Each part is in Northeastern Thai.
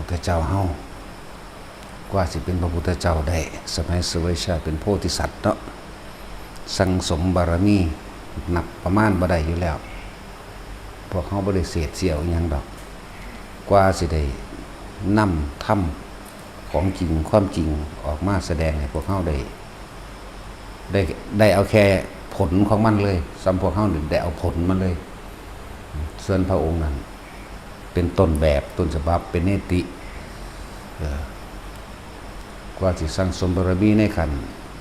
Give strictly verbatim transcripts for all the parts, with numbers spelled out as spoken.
พระเจ้าเฮา กว่าสิเป็นพระพุทธเจ้าได้ สมัยเสวยชาติเป็นโพธิสัตว์เนาะ สั่งสมบารมีนับประมาณบ่ได้อยู่แล้ว พวกเฮาบ่ได้เศษเสี้ยวอิหยังดอก กว่าสิได้นำธรรมของจริงความจริงออกมาแสดงให้พวกเฮาได้ ได้ ได้เอาแค่ผลของมันเลย ส่ำพวกเฮานี่ได้เอาผลมันเลย ส่วนพระองค์นั้นเป็นต้นแบบ ต้นฉบับ เป็นเนติ เออ กว่าสิสั่งสมบารมีในขั้น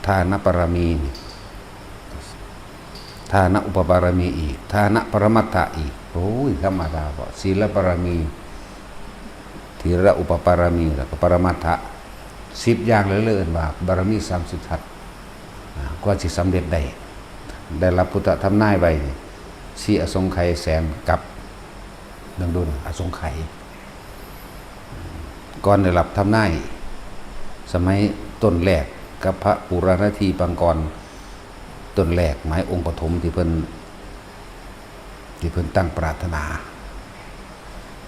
ทานบารมีนี่ ทานอุปปารมีอีก ทานปรมัตถะอีก โอ้ย ธรรมดาบ่ ศีลบารมี ทีละอุปปารมี แล้วก็ปรมัตถะ สิบอย่างเลย เลยเอิ้นว่าบารมีสามสิบทัศ อ่า กว่าสิสำเร็จได้ ได้รับพุทธทำนายไว้นี่ สี่อสงไขยแสนกัป เบิ่งดูนะ อสงไขย ก่อนได้รับทำนาย สมัยต้นแรกกับพระปุราณทีปังกร ต้นแรกหมายองค์ปฐมที่เพิ่น ที่เพิ่นตั้งปรารถนา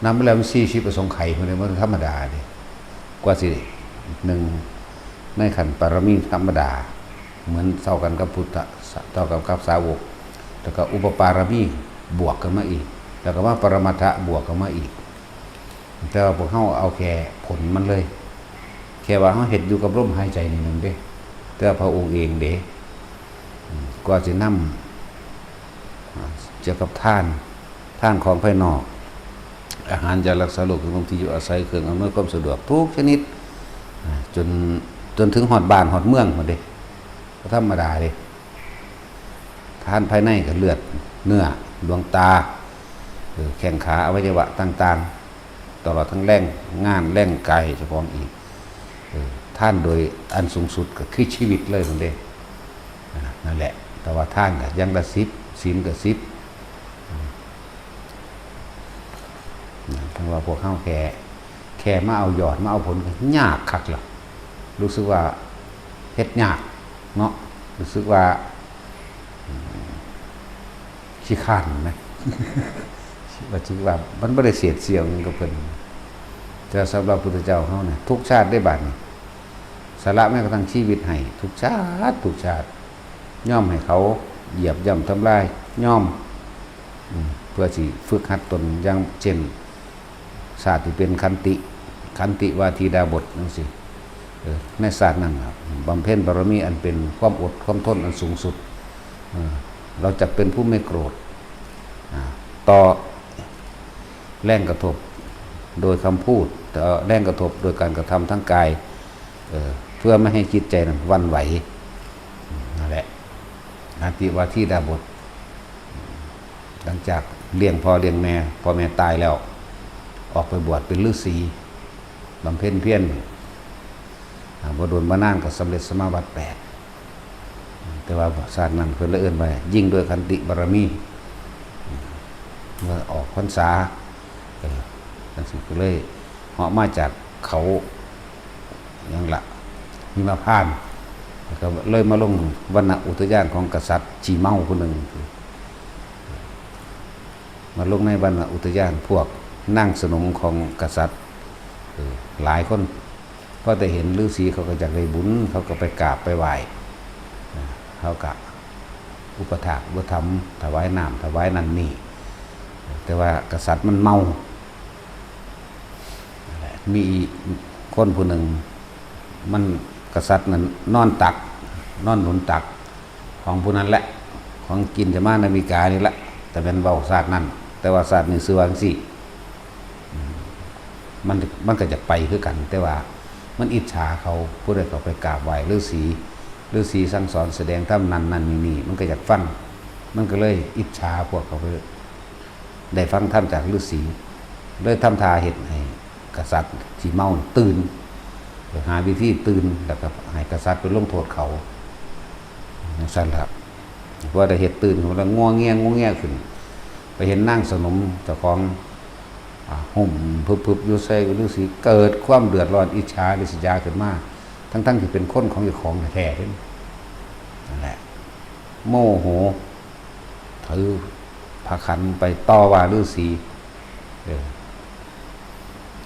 นำมาแล้วมันสี่สิบอสงไขย เพิ่นเลยมันธรรมดาเด้ กว่าสิหนึ่งในขั้นปารมีธรรมดา เหมือนเท่ากันกับพุทธะ เท่ากันกับสาวก แล้วก็อุปปารมีบวกกันมาอีก แล้วก็มาปรมัตถะบวกกันมาอีก แต่ว่าพวกเฮาเอาแค่ผลมันเลย แค่ว่าเฮาเฮ็ดอยู่กับลมหายใจนี่หนึ่งเด้ แต่ว่าพระองค์เองเด้ อืม กว่าสินำ อ่า เกี่ยวกับทาน ทานของภายนอก อาหารยารักษาโรค เครื่องนุ่งที่อยู่อาศัย เครื่องอำนวยความสะดวกทุกชนิด อ่า จน จนถึงฮอดบ้านฮอดเมืองพุ้นเด้ บ่ธรรมดาเด้ ทานภายในก็เลือด เนื้อ ดวงตา เออ แข้งขา อวัยวะต่างๆ ตลอดทั้งแรงงานแรงกายเจ้าของอีก เออ ทานโดยอันสูงสุดก็คือชีวิตเลยพุ้นเด้ อ่า นั่นแหละ แต่ว่าทานก็อย่างละสิบ ศีลก็สิบ อืม นะ เพราะว่าพวกเฮาแค่ แค่มาเอายอด มาเอาผลก็ยากคักแล้ว รู้สึกว่าเฮ็ดยากเนาะ รู้สึกว่า อืม ขี้คร้านนะ ว่าถือว่ามันบ่ได้เศษเสี้ยวหยังกับเพิ่น แต่สำหรับพุทธเจ้าเฮาเนี่ย ทุกชาติได้บัดนี้ สละแม้กระทั่งชีวิตให้ ทุกชาติ ทุกชาติ ยอมให้เขาเหยียบย่ำทำลาย ยอม อืม เพื่อสิฝึกหัดตน อย่างเช่น ชาติที่เป็นขันติ ขันติวาทีดาบสจั่งซี้ เออ ในชาตินั้นน่ะ บำเพ็ญบารมีอันเป็นความอดความทนอันสูงสุด เออ เราจะเป็นผู้ไม่โกรธ อ่า ต่อแรงกระทบโดยคำพูด ต่อแรงกระทบโดยการกระทำทางกาย เออ เพื่อไม่ให้จิตใจนั้นหวั่นไหว นั่นแหละ ขันติวาทีดาบส หลังจากเลี้ยงพ่อเลี้ยงแม่ พ่อแม่ตายแล้ว ออกไปบวชเป็นฤาษี บำเพ็ญเพียร อ่า บ่โดนบ่นานก็สำเร็จสมาบัติแปด แต่ว่าชาตินั้นเพิ่นเลยเอิ้นว่ายิ่งด้วยขันติบารมี เมื่อออกพรรษา เออ จั่งซี้ก็เลยเหาะมาจากเขา หยังละ หิมพานต์ แล้วก็เลยมาลงวรรณอุทยานของกษัตริย์ขี้เมาผู้หนึ่ง มาลงในวรรณอุทยาน พวกนางสนมของกษัตริย์ เออ หลายคน พอแต่เห็นฤาษีเขาก็อยากได้บุญ เขาก็ไปกราบไปไหว้ อ่า เขาก็อุปถากอุปถัมภ์ ถวายน้ำถวายนั่นนี่ แต่ว่ากษัตริย์มันเมา มีอีกคนผู้หนึ่ง มัน กษัตริย์นั้นนอนตัก นอนหนุนตักของผู้นั้นแหละ ของกินจะมานาวิกานี่แหละ แต่เป็นเว้าชาตินั้น แต่ว่าชาตินี้ชื่อว่าจั่งซี้ อืม มัน มันก็จะไปคือกัน แต่ว่ามันอิจฉาเขา ผู้ใดเขาไปกราบไหว้ฤาษี ฤาษีสั่งสอนแสดงธรรมนั่นนั่นนี่นี่ มันก็อยากฟัง มันก็เลยอิจฉาพวกเขาไป ได้ฟังธรรมจากฤาษี เลยทำท่าเฮ็ดให้กษัตริย์ขี้เมาตื่น หาวิธีตื่น แล้วก็ให้กษัตริย์ไปลงโทษเขา จั่งซั้นล่ะ พอได้เฮ็ดตื่นขึ้นมาแล้ว งัวเงีย งัวเงียขึ้น ไปเห็นนางสนมเจ้าของ อ่า ห่มพึบๆอยู่ ใส่ฤาษี เกิดความเดือดร้อนอิจฉาริษยาขึ้นมา ทั้งๆที่เป็นคนของเจ้าของแท้ๆเด้ นั่นแหละ โมโห ถือพระขันไปต่อว่าฤาษี เออ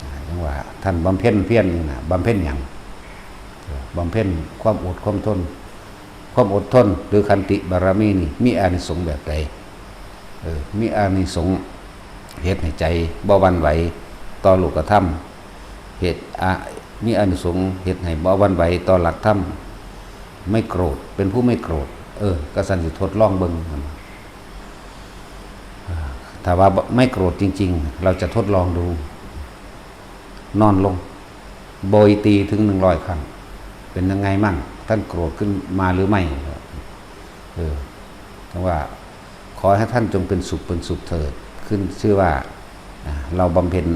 อ่า จั่งว่า ท่านบำเพ็ญเพียรนี่นะ บำเพ็ญหยัง เออ บำเพ็ญความอดความทน ความอดทนหรือขันติบารมีนี่ มีอานิสงส์แบบใด เออ มีอานิสงส์เฮ็ดให้ใจบ่หวั่นไหวต่อโลกธรรม เฮ็ด อ่ะ มีอานิสงส์เฮ็ดให้บ่หวั่นไหวต่อหลักธรรม ไม่โกรธ เป็นผู้ไม่โกรธ เออ ก็ซั่นสิทดลองเบิ่ง ถ้าว่าไม่โกรธจริงๆ เราจะทดลองดู นอนลง โบยตีถึงหนึ่งร้อยครั้ง เป็นยังไงมั่ง ท่านโกรธขึ้นมาหรือไม่ เออ แต่ว่า ขอให้ท่านจงเป็นสุขเป็นสุขเถิด ขึ้นชื่อว่า อ่า เราบำเพ็ญ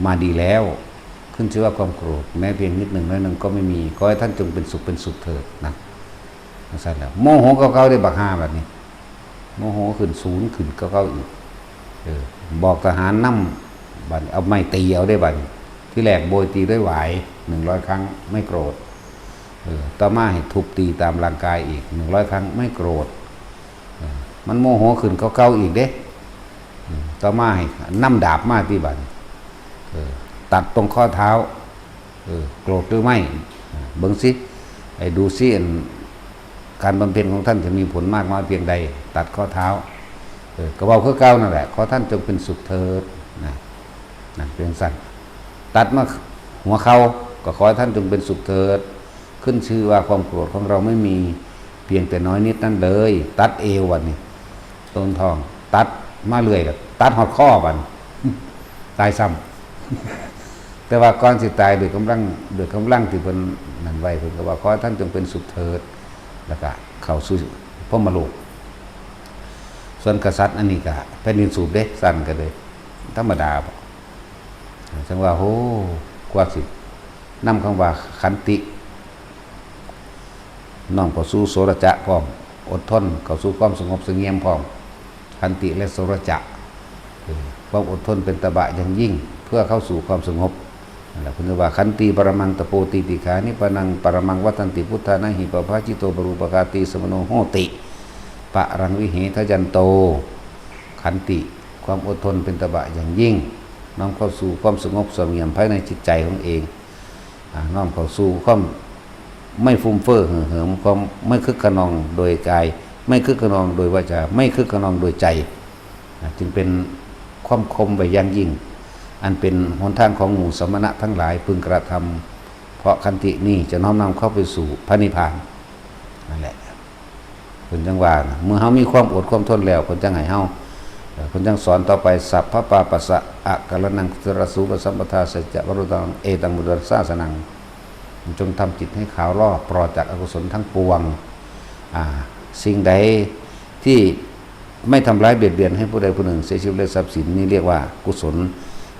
มาดีแล้ว ขึ้นชื่อว่าความโกรธ แม้เพียงนิดหนึ่งน้อยหนึ่งก็ไม่มี ขอให้ท่านจงเป็นสุขเป็นสุขเถิดนะ จั่งซั่นแหละ โมโหเก่าๆ ได้บักห่าบัดนี้ โมโหขึ้นศูนย์ขึ้นเก่าๆ อีก เออ บอกทหารนำ บัดนี้เอาไม้ตีเอาได้บัดนี้ ที่แรกโบยตีด้วยหวาย หนึ่งร้อยครั้ง ไม่โกรธ เออ ต่อมาให้ทุบตีตามร่างกายอีก หนึ่งร้อยครั้ง ไม่โกรธ เออ มันโมโหขึ้นเก่าๆ อีกเด้ อืม ต่อมาให้นำดาบมาติบัดนี้ เออ ตัดตรงข้อเท้า เออ โกรธหรือไม่ อ่า เบิ่งสิ ไอ้ดูสิ อัน การบำเพ็ญของท่านจะมีผลมากน้อยเพียงใด ตัดข้อเท้า เออ ก็เว้าคือเก่านั่นแหละ ขอท่านจงเป็นสุขเถิด นะ นั่นเป็นซั่น ตัดมาหัวเข่า ก็ขอให้ท่านจงเป็นสุขเถิด ขึ้นชื่อว่าความโกรธของเราไม่มี เพียงแต่น้อยนิดนั่นเลย ตัดเอวบัดนี้ ต้นท้อง ตัดมาเรื่อยล่ะ ตัดฮอดคอบัดนี้ ตายซ้ำ แต่ว่าก่อนสิตายด้วยกำลัง ด้วยกำลังที่เพิ่นนั่นไว้ เพิ่นก็ว่า ขอให้ท่านจงเป็นสุขเถิด แล้วก็เข้าสู่พรหมโลก ส่วนกษัตริย์อันนี้ก็แผ่นดินสูบเด้ สั่นก็เลย ธรรมดาบ่ จั่งว่า โอ้ กว่าสินำคำว่าขันติ น้อมเข้าสู่โสรจะพร้อม อดทนเข้าสู่ความสงบเสงี่ยมพร้อม ขันติและโสรจะ เออ ความอดทนเป็นตบะอย่างยิ่ง เพื่อเข้าสู่ความสงบ นั่นแหละเพิ่นว่า ขันติปรมังตะโปติติขานิพพานังปรมังวัฏฏันติ พุทธานะหิปภาจิโตปรูปคาติสมโนโหติ ปรังวิเหทะยันโต ขันติ ความอดทนเป็นตบะอย่างยิ่ง น้อมเข้าสู่ความสงบเสงี่ยมภายในจิตใจของเอง อ่า น้อมเข้าสู่ความไม่ฟุ่มเฟ้อเห่อเหิม ความไม่คึกคะนองโดยกาย ไม่คึกคะนองโดยวาจา ไม่คึกคะนองโดยใจ อ่า จึงเป็นความคมไว้อย่างยิ่ง อันเป็นหนทางของหมู่สมณะทั้งหลายพึงกระทำ เพราะขันตินี้จะน้อมนำเข้าไปสู่พระนิพพาน นั่นแหละ เพิ่นจั่งว่านะ เมื่อเฮามีความอดความทนแล้ว เพิ่นจั่งให้เฮา เอ่อ เพิ่นจั่งสอนต่อไป สัพพปาปัสสะอะกะรณัง กุศลสูปสัมปทา สัจจะวรุตัง เอตัง บุญญาสาสนัง จงทำจิตให้ขาวรอบ ปลอดจากอกุศลทั้งปวง อ่า สิ่งใดที่ไม่ทำร้ายเบียดเบียนให้ผู้ใดผู้หนึ่งเสียชีวิตและทรัพย์สิน นี่เรียกว่ากุศล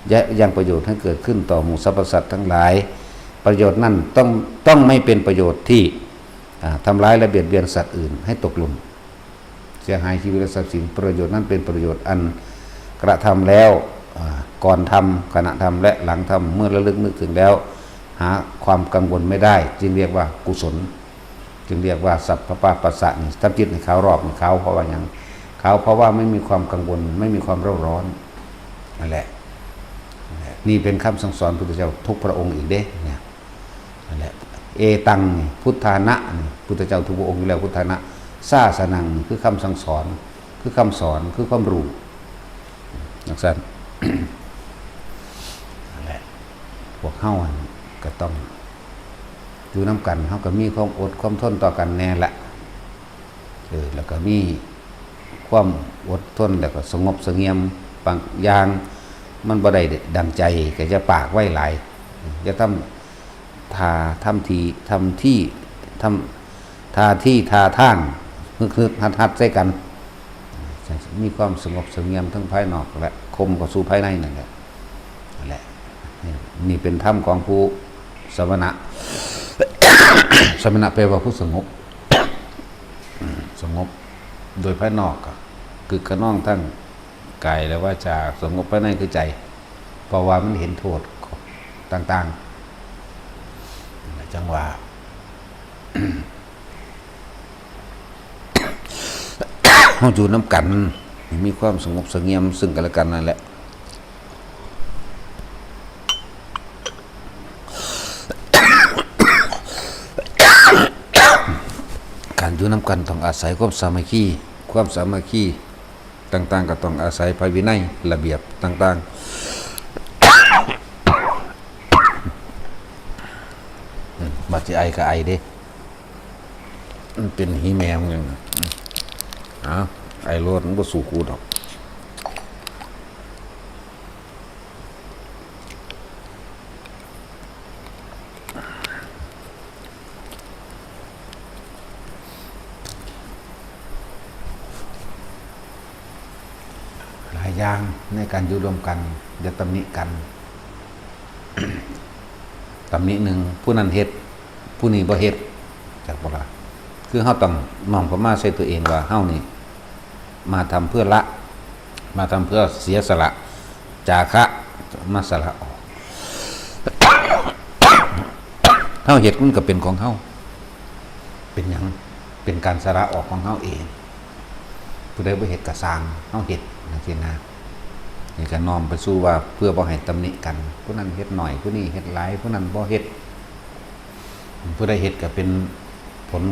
และยังประโยชน์ให้เกิดขึ้นต่อหมู่สรรพสัตว์ทั้งหลาย ประโยชน์นั้นต้อง ต้องไม่เป็นประโยชน์ที่ อ่า ทำร้ายและเบียดเบียนสัตว์อื่นให้ตกหล่น เสียหายชีวิตและทรัพย์สิน ประโยชน์นั้นเป็นประโยชน์อันกระทำแล้ว อ่า ก่อนทำ ขณะทำ และหลังทำ เมื่อระลึกนึกถึงแล้ว หาความกังวลไม่ได้ จึงเรียกว่ากุศล จึงเรียกว่าสัพพปาปัสสะนี่ ทำจิตให้ขาวรอบนี่ ขาวเพราะว่าหยัง ขาวเพราะว่าไม่มีความกังวล ไม่มีความเร่าร้อน นั่นแหละ นี่เป็นคำสั่งสอนพุทธเจ้าทุกพระองค์อีกเด้ เนี่ย นั่นแหละ เอตังนี่ พุทธานะนี่ พุทธเจ้าทุกพระองค์อยู่แล้ว พุทธานะ สาสนังนี่คือคำสั่งสอน คือคำสอน คือความรู้ จั่งซั่น นั่นแหละ พวกเฮาหั่นก็ต้องอยู่นำกัน เฮาก็มีความอดความทนต่อกันแน่ละ เออ แล้วก็มีความอดทน แล้วก็สงบเสงี่ยม บางอย่างมันบ่ได้ดังใจ ก็อย่าปากไวหลาย อย่าทำท่า ทำที ทำที่ ทำท่าทีท่าทาง ฮึกๆ ฮัดๆ ใส่กัน มีความสงบเสงี่ยมทั้งภายนอกและคมเข้าสู่ภายในนั่นแหละ นั่นแหละ นี่เป็นธรรมของผู้สมณะ สมณะแปลว่าผู้สงบ อืม สงบ โดยภายนอกก็คึกคะนองทั้งกายและวาจา สงบภายในคือใจ เพราะว่ามันเห็นโทษต่างๆ จั่งว่า เฮาอยู่นำกัน มีความสงบเสงี่ยมซึ่งกันและกันนั่นแหละ อยู่นำกันต้องอาศัยความสามัคคี ความสามัคคีต่างๆ ก็ต้องอาศัยพระวินัยระเบียบต่างๆ อืม บัดสิไอก็ไอเด้ มันเป็นหีแมวหยังน่ะ อืม อ้าว ไอโลด มันบ่สู้กูดอก หลายอย่างในการอยู่ร่วมกัน อย่าตำหนิกัน ตำหนิหนึ่ง ผู้นั้นเฮ็ด ผู้นี้บ่เฮ็ด จักบ่ล่ะ คือเฮาต้องน้อมเข้ามาใส่ตัวเองว่าเฮานี่ มาทำเพื่อละ มาทำเพื่อเสียสละ จาคะ มาสละออก เฮาเฮ็ดมันก็เป็นของเฮา เป็นหยัง เป็นการสละออกของเฮาเอง ผู้ใดบ่เฮ็ดก็ซ่าง เฮาเฮ็ดจังซี้นะ นี่ก็น้อมไปสู่ว่าเพื่อบ่ให้ตำหนิกัน ผู้นั้นเฮ็ดน้อย ผู้นี้เฮ็ดหลาย ผู้นั้นบ่เฮ็ด ผู้ใดเฮ็ดก็เป็นผล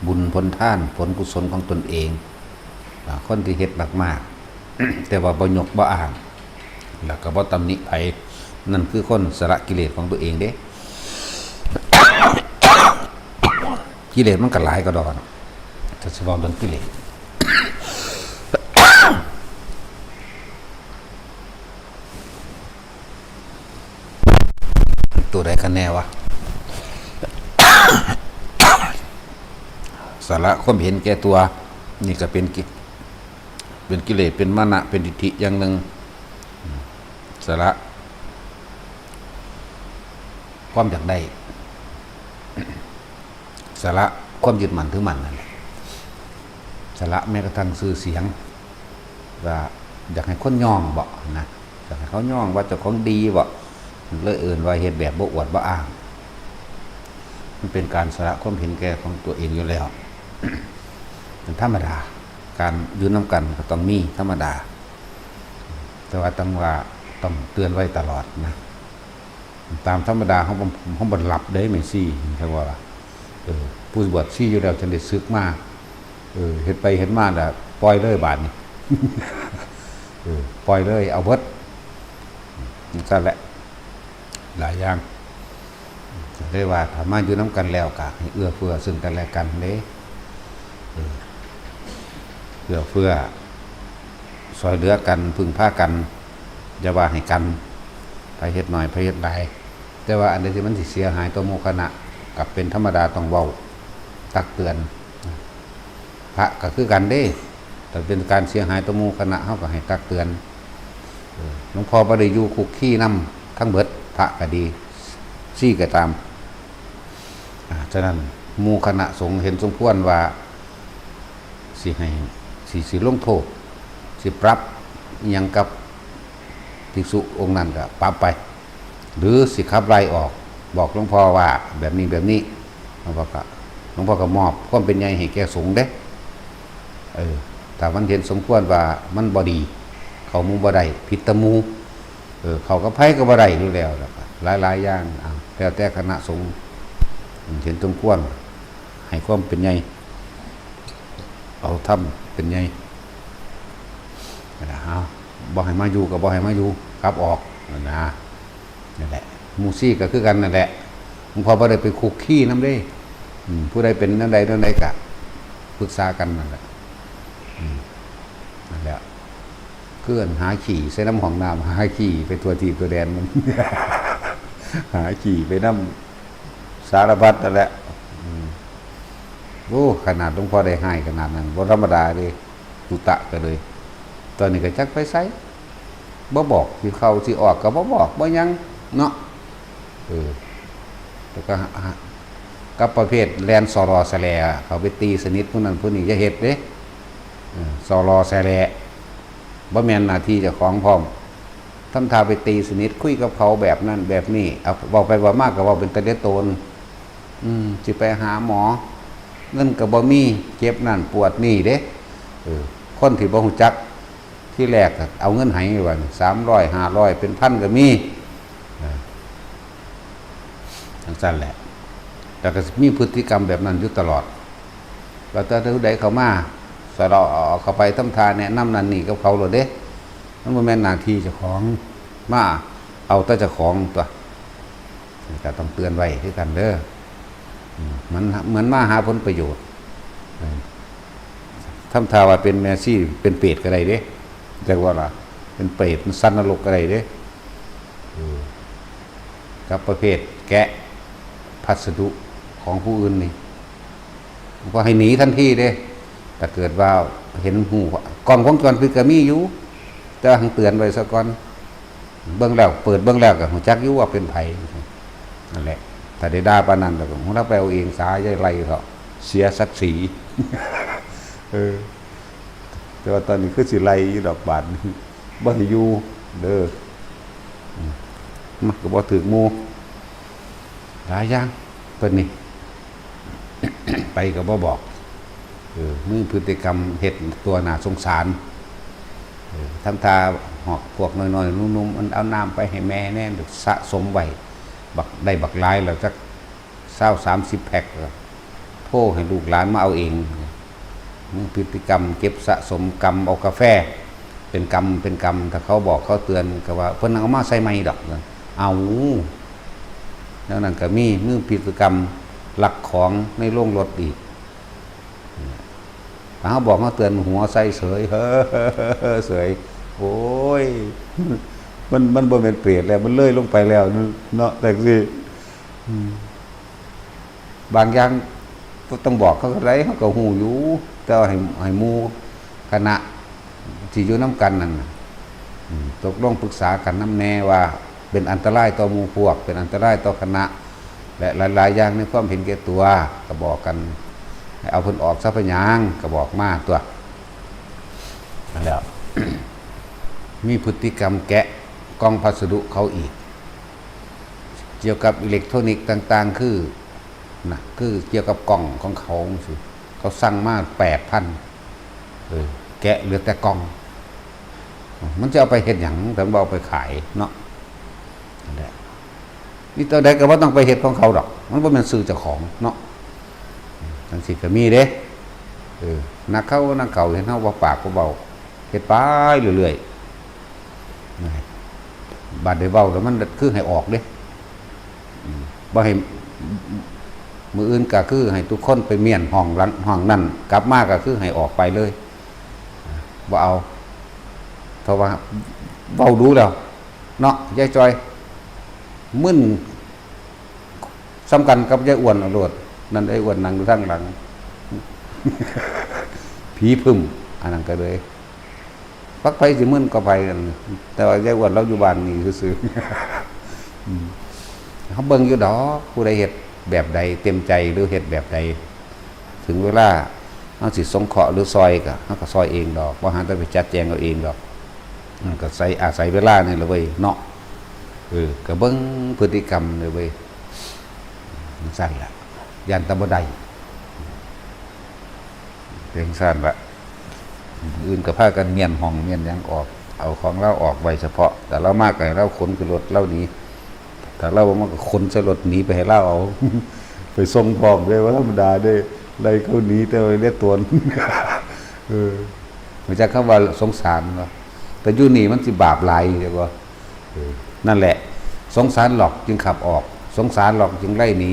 บุญผลทาน ผลกุศลของตนเอง อ่า คนที่เฮ็ดมากๆ แต่ว่าบ่ยกบ่อ้าง แล้วก็บ่ตำหนิไผ นั่นคือคนสละกิเลสของตัวเองเด้ กิเลสมันก็หลายกระดอน ถ้าสิเว้าเรื่องกิเลส ตัวใดกันแน่วะ สละความเห็นแก่ตัว นี่ก็เป็นกิ เป็นกิเลส เป็นมานะ เป็นทิฏฐิอย่างหนึ่ง สละความอยากได้ สละความยึดมั่นถือมั่นนั่นแหละ สละแม้กระทั่งชื่อเสียง ว่าอยากให้คนยองบ่นะ อยากให้เขายองว่าเจ้าของดีบ่ เลยเอิ้นว่าเฮ็ดแบบบ่อวดบ่อ้าง มันเป็นการสละความเห็นแก่ของตัวเองอยู่แล้ว เป็นธรรมดา การอยู่นำกันก็ต้องมีธรรมดา แต่ว่าต้องว่าต้องเตือนไว้ตลอดนะ ตามธรรมดาเฮาบ่ เฮาบ่หลับเด้แม่ชี จั่งว่าล่ะ เออ ผู้บวชชีอยู่แล้วจั่งได้สึกมา เออ เฮ็ดไปเฮ็ดมาล่ะ ปล่อยเลยบาดนี้ เออ ปล่อยเลย เอาเบิด จั่งซั้นแหละ หลายอย่าง ก็เลยว่าถ้ามาอยู่นำกันแล้วก็ให้เอื้อเฟื้อซึ่งกันและกันเด้ เออ เอื้อเฟื้อ ซ่อยเหลือกัน พึ่งพากัน อย่าว่าให้กัน ไผเฮ็ดน้อย ไผเฮ็ดหลาย แต่ว่าอันใดที่มันสิเสียหายต่อหมู่คณะ ก็เป็นธรรมดาต้องเว้า ตักเตือน พระก็คือกันเด้ ถ้าเป็นการเสียหายต่อหมู่คณะ เฮาก็ให้ตักเตือน เออ หลวงพ่อบ่ได้อยู่คุกคีนำทั้งเบิด พระก็ดี ชีก็ตาม อ่า ฉะนั้นหมู่คณะสงฆ์เห็นสมควรว่า สิให้ สิ สิลงโทษ สิปรับอิหยังกับภิกษุองค์นั้นก็ปรับไป หรือสิขับไล่ออก บอกหลวงพ่อว่าแบบนี้แบบนี้ หลวงพ่อก็ หลวงพ่อก็มอบความเป็นใหญ่ให้แก่สงฆ์เด้ เออ ถ้ามันเห็นสมควรว่ามันบ่ดี เข้าหมู่บ่ได้ ผิดตะหมู่ เออ เข้ากับไผก็บ่ได้อยู่แล้ว แล้วก็หลายๆอย่าง อ่า แล้วแต่คณะสงฆ์เห็นสมควร ให้ความเป็นใหญ่ เอาธรรมเป็นใหญ่ นะ เอา บ่ให้มาอยู่ก็บ่ให้มาอยู่ กลับออก นะ นั่นแหละ หมู่ชีก็คือกันนั่นแหละ หลวงพ่อบ่ได้ไปคุกคีนำเด้ อืม ผู้ใดเป็นแนวใดแนวใดก็ปรึกษากันนั่นแหละ อืม นั่นแหละ คืออันหาขี้ใส่นำห้องน้ำ หาขี้ไปทั่วทีบทั่วแดนมัน หาขี้ไปนำสารพัดนั่นแหละ อืม โอ้ ขนาดหลวงพ่อได้ฮ้ายขนาดนั้น บ่ธรรมดาเด้ ตุตะก็เลย ตอนนี้ก็จักไปไส บ่บอก สิเข้าสิออกก็บ่บอก บ่หยัง เนาะ เออ แล้วก็หา กับประเภทแล่นสอลอแสแล เข้าไปตีสนิทผู้นั้นผู้นี้ อย่าเฮ็ดเด้ เออ สอลอแสแล บ่แม่นหน้าที่เจ้าของพร้อม ทำท่าไปตีสนิท คุยกับเขาแบบนั้นแบบนี้ เอา เว้าไปเว้ามาก็เว้าเป็นตะเหลือตน อืม สิไปหาหมอ เงินก็บ่มี เจ็บนั่นปวดนี่เด้ เออ คนที่บ่ฮู้จัก ทีแรกก็เอาเงินให้ว่า สามร้อย ห้าร้อย เป็นพันก็มี เออ จั่งซั้นแหละ แต่ก็มีพฤติกรรมแบบนั้นอยู่ตลอด แล้วแต่ผู้ใดเข้ามาสะเลาะเอาเข้าไปทำท่าแนะนำนั่นนี่กับเขาโลดเด้ มันบ่แม่นหน้าที่เจ้าของ มาเอาแต่เจ้าของตัว ก็ต้องเตือนไว้คือกันเด้อ อืม มันเหมือนมาหาผลประโยชน์ เออ ทำท่าว่าเป็นแม่ชี เป็นเปรตก็ได้เด้ จักว่าล่ะ เป็นเปรต มันสัตว์นรกก็ได้เด้ เออ กับประเภทแกะพัสดุของผู้อื่นนี่ ก็ให้หนีทันทีเด้ ถ้าเกิดว่าเห็นหู กล้องวงจรปิดก็มีอยู่ แต่ว่าให้เตือนไว้ซะก่อน เบิ่งแล้ว เปิดเบิ่งแล้วก็ฮู้จักอยู่ว่าเป็นไผ นั่นแหละ ถ้าได้ด่าปานนั้นแล้วก็ "เราไปเอาเองซะ อย่าไล่เถาะ เสียศักดิ์ศรี" เออ แต่ว่าตอนนี้คือสิไล่อยู่ดอกบาดนี้ บ่ให้อยู่เด้อ อืม มันก็บ่ถืกหมู่ หลายอย่างเพิ่นนี่ ไปก็บ่บอก เออ มีพฤติกรรมเฮ็ดตัวน่าสงสาร เออ ทำท่าหอกพวกน้อยๆ หนุ่มๆ มันเอาน้ำไปให้แม่แน่ สะสมไว้ บัก ได้บักหลายแล้ว จักซาวสามสิบแพ็ค ก็โทรให้ลูกหลานมาเอาเอง มีพฤติกรรมเก็บสะสม กำเอากาแฟ เป็นกำเป็นกำ ถ้าเขาบอกเขาเตือนก็ว่า "เพิ่นเอามาใส่ใหม่ดอก" เอา แล้วนั่นก็มี มีพฤติกรรมลักของในโรงรถอีก ถ้าเขาบอกเขาเตือน หัวใส่เสย เฮ้อ เสย โอ้ย มัน มันบ่แม่นเปรตแล้ว มันเลยลงไปแล้วเนาะ แต่สิ อืม บางอย่างก็ต้องบอกเขาก็ได้ เขาก็ฮู้อยู่ แต่ว่าให้ ให้หมู่คณะที่อยู่นำกันนั่นน่ะ อืม ตกลงปรึกษากันนำแน่ว่าเป็นอันตรายต่อหมู่พวก เป็นอันตรายต่อคณะ และหลายๆอย่างในความเห็นแก่ตัว ก็บอกกัน ให้เอาเพิ่นออกซะ เป็นหยัง ก็บอกมาตัว นั่นแหละ มีพฤติกรรมแกะกล่องพัสดุเขาอีก เกี่ยวกับอิเล็กทรอนิกส์ต่างๆ คือ นะ คือเกี่ยวกับกล่องของเขาจังซี้ เขาสั่งมา แปดพัน เออ แกะเหลือแต่กล่อง มันจะเอาไปเฮ็ดหยัง แต่มันบ่เอาไปขายเนาะ นั่นแหละ นี่ตัวใดก็บ่ต้องไปเฮ็ดของเขาดอก มันบ่แม่นชื่อเจ้าของเนาะ จังซี้ก็มีเด้ เออ นักเข้านักเข้า เห็นเฮาบ่ปากบ่เว้า เฮ็ดไปเรื่อยๆ นะ บาดได้เว้าแล้วมันคือให้ออกเด้ อืม บ่ให้ มื้ออื่นก็คือให้ทุกคนไปเมี้ยนห้องหลัง ห้องนั่น กลับมาก็คือให้ออกไปเลย บ่เอา เพราะว่าเว้าดูแล้ว เนาะ ยายจอย มึนส่ำกันกับยายอ้วนเอาโลด นั่นยายอ้วนนั่งอยู่ทางหลัง ผีพึ่ม อันนั้นก็เลย ปักไผสิมึนก็ไปกัน แต่ว่ายายอ้วนเราอยู่บ้านนี่ซื่อๆ อืม เขาเบิ่งอยู่ดอก ผู้ใดเฮ็ดแบบใด เต็มใจหรือเฮ็ดแบบใด ถึงเวลาเฮาสิสงเคราะห์หรือซอยก็เฮาก็ซอยเองดอก บ่หาแต่ไปจัดแจงเอาเองดอก มันก็ใช้ อาศัยเวลานี่แหละเว้ยเนาะ เออ ก็เบิ่งพฤติกรรมเลยเว้ย จั่งซั่นล่ะ ย่านแต่บ่ได้ เป็นจั่งซั่นล่ะ อื่นก็พากันเมี้ยนห้องเมี้ยนหยังออก เอาของลาวออกไว้เฉพาะ แต่ลาวมาก็ให้ลาวขนขึ้นรถลาวหนี ถ้าลาวบ่มาก็ขนใส่รถหนีไปให้ลาวเอา ไปส่งพร้อมเด้ บ่ธรรมดาเด้ ไล่เขาหนีแต่ว่าเลียตน เออ รู้จักคำว่าสงสารบ่ แต่อยู่นี่มันสิบาปหลาย เรียกว่า เออ นั่นแหละ สงสารหรอกจึงขับออก สงสารหรอกจึงไล่หนี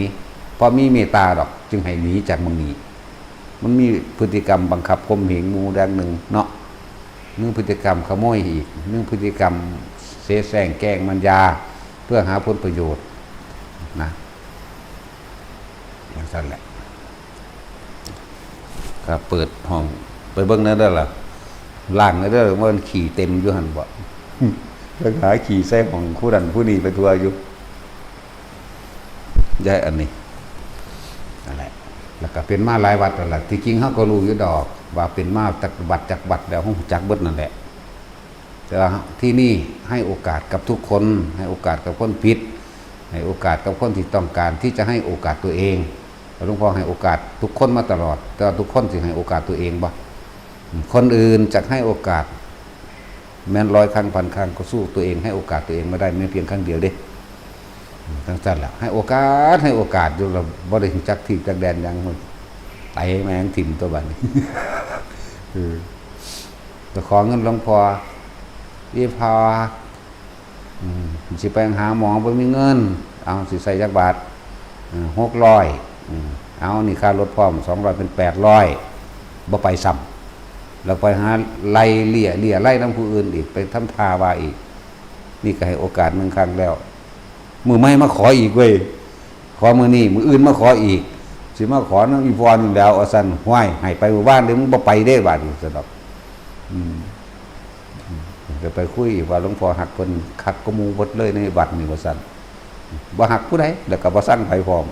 เพราะมีเมตตาดอกจึงให้หนีจากหม่องนี้ มันมีพฤติกรรมบังคับข่มเหงหมู่อย่างหนึ่งเนาะ มีพฤติกรรมขโมยอีก มีพฤติกรรมเสแสร้งแกล้งมารยา เพื่อหาผลประโยชน์นะ จั่งซั่นแหละ ครับ เปิดห้องไปเบิ่งแหน่เด้อล่ะ ล้างแหน่เด้อ ว่ามันขี้เต็มอยู่หั่นบ่ ไปหาขี้ใส่ห้องผู้นั้นผู้นี้ไปทั่วอยู่ ยายอันนี้ นั่นแหละ แล้วก็เป็นมาหลายวัดแล้วล่ะ ที่จริงเฮาก็รู้อยู่ดอก ว่าเป็นมาจักวัดจักวัดแล้ว เฮารู้จักเบิดนั่นแหละ แต่ว่าที่นี่ให้โอกาสกับทุกคน ให้โอกาสกับคนผิด ให้โอกาสกับคนที่ต้องการที่จะให้โอกาสตัวเอง หลวงพ่อให้โอกาสทุกคนมาตลอด แต่ว่าทุกคนสิให้โอกาสตัวเองบ่ คนอื่นจะให้โอกาส แม้นร้อยครั้งพันครั้งก็สู้ตัวเอง ให้โอกาสตัวเองไม่ได้ แม้เพียงครั้งเดียวเด้ จั่งซั่นล่ะ ให้โอกาส ให้โอกาสอยู่ แล้วบ่ได้รู้จักที่จักแดนหยัง ไตแม่งถิ่มตัวบัดนี้ เออ ก็ขอเงินหลวงพ่อ อีพ่อ อืม สิไปหาหมอบ่มีเงิน เอา สิใส่จักบาท เออ หกร้อย อืม เอา นี่ค่ารถพร้อม สองร้อย เป็น แปดร้อย บ่ไปซ้ำ แล้วไปหาไล่เลี่ย เลี่ยไล่นำผู้อื่นอีก ไปทำท่าว่าอีก นี่ก็ให้โอกาสหนึ่งครั้งแล้ว มื้อใหม่มาขออีกเว้ย ขอมื้อนี้ มื้ออื่นมาขออีก สิมาขอนำอีพ่อนี่แหล้ว ว่าซั่น ห้วย ให้ไปมื้อวานเด้ มึงบ่ไปเด้ บาดนี้ ซั่นดอก อืม อืม ก็ไปคุยว่าหลวงพ่อฮักเพิ่นคักกว่าหมู่เบิดเลยในวัดนี่ ว่าซั่น บ่ฮักผู้ใด แล้วก็บ่ซังไผพร้อม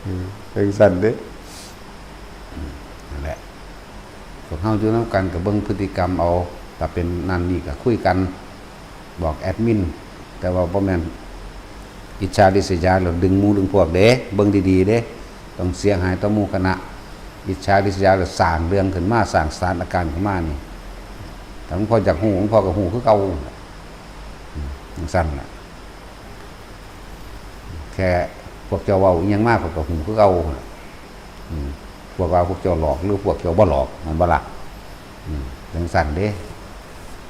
เออ จั่งซั่นเด้ อืม นั่นแหละ พวกเฮาอยู่นำกันก็เบิ่งพฤติกรรมเอา ถ้าเป็นนั่นนี่ก็คุยกัน บอกแอดมิน แต่ว่าบ่แม่นอิจฉาริษยาแล้วดึงหมู่ดึงพวกเด้ เบิ่งดีๆเด้ ต้องเสียหายต่อหมู่คณะ อิจฉาริษยาแล้วสร้างเรื่องขึ้นมา สร้างสถานการณ์ขึ้นมานี่ ถ้าหลวงพ่ออยากฮู้ หลวงพ่อก็ฮู้คือเก่า อืม จั่งซั่นล่ะ แค่พวกเจ้าเว้าอิหยังมา ข้อยก็ฮู้คือเก่าหั่นล่ะ อืม พวกว่าพวกเจ้าหลอกหรือพวกเจ้าบ่หลอก แม่นบ่ล่ะ อืม จั่งซั่นเด้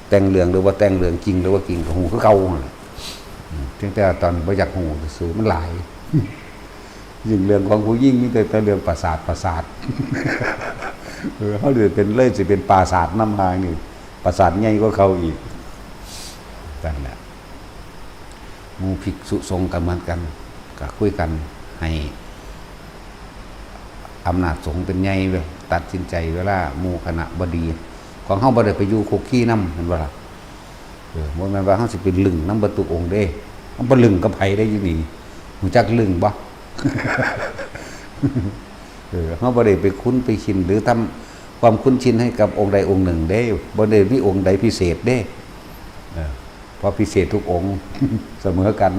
แต่งเรื่องหรือบ่แต่งเรื่อง จริงหรือบ่จริง ก็ฮู้คือเก่าหั่นล่ะ อืม เพียงแต่ว่าตอนบ่อยากฮู้ซื่อๆ มันหลาย ยิ่งเรื่องของผู้หญิงมีแต่ แต่เรื่องประสาท ประสาท เออ เฮาสิเป็น เลยสิเป็นปราสาทนำหานี่ ปราสาทใหญ่กว่าเขาอีก นั่นแหละ หมู่ภิกษุสงฆ์ก็เหมือนกัน ก็คุยกันให้อำนาจสงฆ์เป็นใหญ่เว้ย ตัดสินใจเวลาหมู่คณะบ่ดี ของเฮาบ่ได้ไปอยู่คุกคีนำ แม่นบ่ล่ะ เออ บ่แม่นว่าเฮาสิไปลึงนำเบิดทุกองค์เด้ เฮาบ่ลึงกับไผได้อยู่นี่ รู้จักลึงบ่ เออ เฮาบ่ได้ไปคุ้นไปชิน หรือทำความคุ้นชินให้กับองค์ใดองค์หนึ่งเด้ บ่ได้มีองค์ใดพิเศษเด้ เออ เพราะพิเศษทุกองค์ เสมอกัน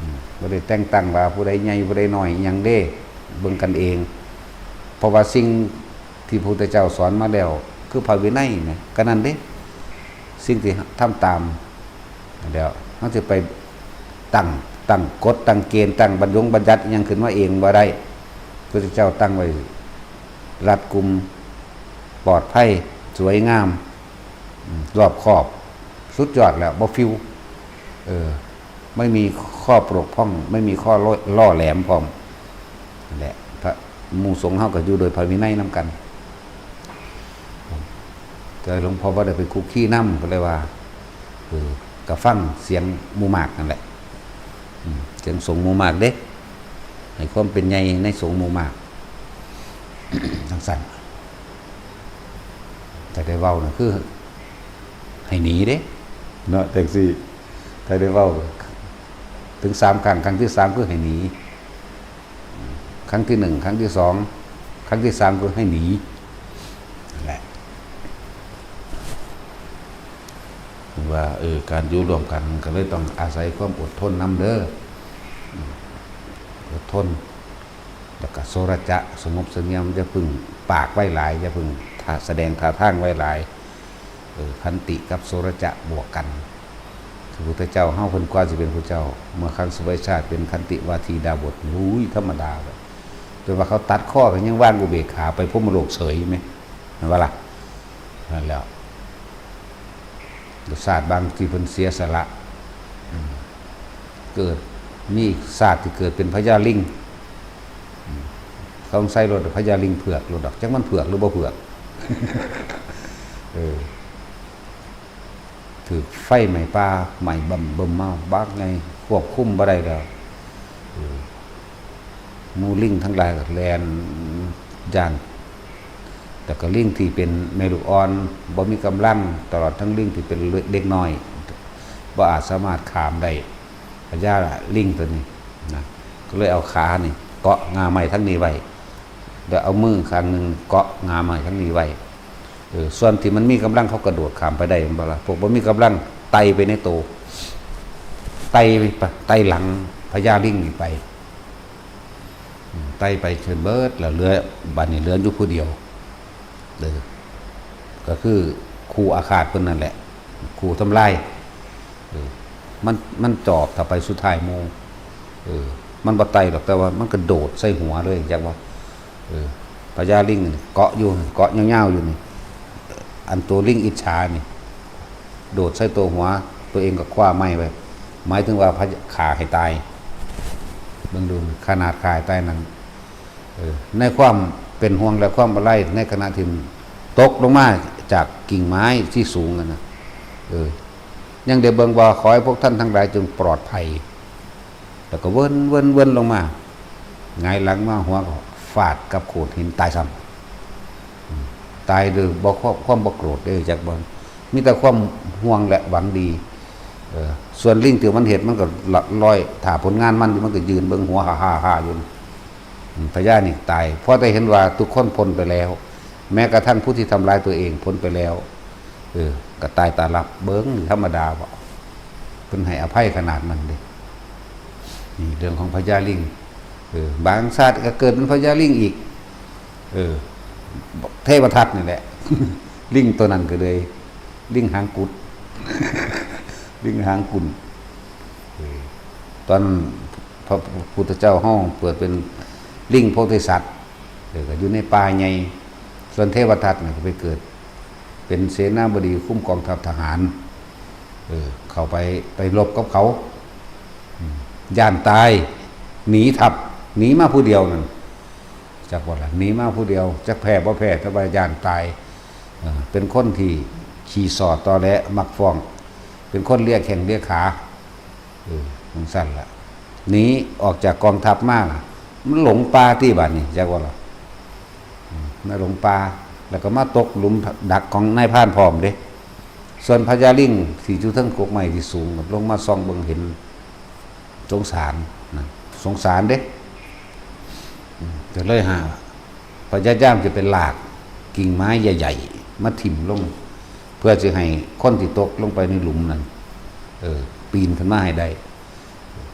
อืม บ่ได้แต่งตั้งว่าผู้ใดใหญ่ผู้ใดน้อยอิหยังเด้ เบิ่งกันเอง เพราะว่าสิ่งที่พระพุทธเจ้าสอนมาแล้ว คือพระวินัยนะ ก็นั่นเด้ สิ่งที่ทำตาม แล้วเฮาสิไปตั้ง ตั้งกฎ ตั้งเกณฑ์ ตั้งบัญยงบัญญัติอิหยังขึ้นมาเองบ่ได้ พระพุทธเจ้าตั้งไว้รัดกุม ปลอดภัย สวยงาม อืม รอบคอบ สุดยอดแล้ว บ่ฟิว เออ ไม่มีข้อบกพร่อง ไม่มีข้อล่อ ล่อแหลมพร้อม นั่นแหละ พระ หมู่สงฆ์เฮาก็อยู่โดยพระวินัยนำกัน แต่หลวงพ่อบ่ได้ไปคุกคีนำ ก็เลยว่า เออ ก็ฟังเสียงหมู่มากนั่นแหละ อืม เสียงสงฆ์หมู่มากเด้ ให้ความเป็นใหญ่ในสงฆ์หมู่มาก จั่งซั่น ถ้าได้เว้าน่ะคือให้หนีเด้ เนาะ จั่งซี้ ถ้าได้เว้าถึงสามครั้ง ครั้งที่สามคือให้หนี ครั้งที่หนึ่ง ครั้งที่สอง ครั้งที่สามคือให้หนี นั่นแหละ ว่า เออ การอยู่ร่วมกันก็เลยต้องอาศัยความอดทนนำเด้อ อืม อดทน แล้วก็โสรจะ สงบเสงี่ยม อย่าเพิ่งปากไว้หลาย อย่าเพิ่งท่า แสดงท่าทางไว้หลาย เออ ขันติกับโสรจะบวกกัน คือพุทธเจ้าเฮาเพิ่นกว่าสิเป็นพุทธเจ้า เมื่อครั้งสมัยชาติเป็นขันติวาทีดาบส อุ้ย ธรรมดาเลย แต่ว่าเขาตัดคอกันยังวางอุเบกขาไปพรหมโลกเฉยไหม แม่นบ่ล่ะ นั่นแหล้ว ชาติบางที่เพิ่นเสียสละ อืม เกิด มีชาติที่เกิดเป็นพญาลิง อืม เขาใส่รถพญาลิงเผือกรถดอก จักมันเผือกหรือบ่เผือก เออ ถืกไฟไหม้ป่า ไหม้บึ้มๆ มา บักไง ควบคุมบ่ได้แล้ว เออ หมู่ลิงทั้งหลายก็แล่นย้าน แต่ก็ลิงที่เป็นแม่ลูกอ่อน บ่มีกำลัง ตลอดทั้งลิงที่เป็นเด็กน้อย บ่อาจสามารถข้ามได้ พญาลิงตัวนี้นะ ก็เลยเอาขานี่เกาะง่าไม้ทั้งนี้ไว้ แล้วเอามือข้างหนึ่งเกาะง่าไม้ทั้งนี้ไว้ เออ ส่วนที่มันมีกำลังเขากระโดดข้ามไปได้ แม่นบ่ล่ะ พวกบ่มีกำลังไต่ไปในโต ไต่ไป ไต่หลังพญาลิงนี่ไป อืม ไต่ไปจนเบิด แล้วเหลือ บัดนี้เหลืออยู่ผู้เดียว เออ ก็คือคู่อาฆาตเพิ่นนั่นแหละ คู่ทำลาย เออ มันมันจอบถ้าไปสุดท้ายหมู่ เออ มันบ่ไต่ดอก แต่ว่ามันกระโดดใส่หัวเลย จักว่า เออ พญาลิงนี่เกาะอยู่ เกาะยาวๆอยู่นี่ อันตัวลิงอิจฉานี่ โดดใส่ตัวหัว ตัวเองก็คว้าไม้ไว้ หมายถึงว่าพญา ฆ่าให้ตาย เบิ่งดู ขนาดฆ่าให้ตายนั่น เออ ในความเป็นห่วงและความอาลัย ในขณะที่ตกลงมาจากกิ่งไม้ที่สูงนั่นนะ เออ ยังได้เบิ่งว่า ขอให้พวกท่านทั้งหลายจงปลอดภัย แล้วก็เวินเวินเวินลงมา หงายหลังมา หัวก็ฟาดกับโขดหิน ตายซ้ำ อืม ตายโดยบ่ความ ความบ่โกรธเด้อ จักบ่ มีแต่ความห่วงและหวังดี เออ ส่วนลิงที่มันเห็น มันก็ละลอย ถ้าผลงานมันอยู่ มันก็ยืนเบิ่งหัวฮ่าๆๆอยู่ อืม พญานี่ตาย เพราะได้เห็นว่าทุกคนพ้นไปแล้ว แม้กระทั่งผู้ที่ทำร้ายตัวเองพ้นไปแล้ว เออ ก็ตายตาหลับ เบิ่งธรรมดาบ่ เพิ่นให้อภัยขนาดนั้นเด้ นี่เรื่องของพญาลิง เออ บางชาติก็เกิดเป็นพญาลิงอีก เออ เทวทัตนี่แหละ ลิงตัวนั้นก็เลย ลิงหางกุด ลิงหางกุ่น เออ ตอนพระพุทธเจ้าเฮาเกิดเป็นลิงโพธิสัตว์ เออ ก็อยู่ในป่าใหญ่ ส่วนเทวทัตนี่ก็ไปเกิด เป็นเสนาบดีคุมกองทัพทหาร เออ เข้าไป ไปรบกับเขา อืม ย่านตาย หนีทัพ หนีมาผู้เดียวนั่น จักว่าล่ะ หนีมาผู้เดียว จักแพ้บ่แพ้ แต่ว่าย่านตาย เออ เป็นคนที่ขี้ส่อตอแหล มักฟ้อง เป็นคนเลียแข้งเลียขา เออ จั่งซั้นล่ะ หนีออกจากกองทัพมาล่ะ มันหลงป่าติบัดนี้ จักว่าล่ะ อืม มาหลงป่า แล้วก็มาตกหลุมดักของนายพรานพร้อมเด้ ส่วนพญาลิงที่อยู่เทิงกกไม้ที่สูง ลงมาส่องเบิ่งเห็น สงสารนะ สงสารเด้ อืม ก็เลยหา พยายามจะไปลากกิ่งไม้ใหญ่ๆ มาถิ่มลง เพื่อจะให้คนที่ตกลงไปในหลุมนั้น เออ ปีนขึ้นมาให้ได้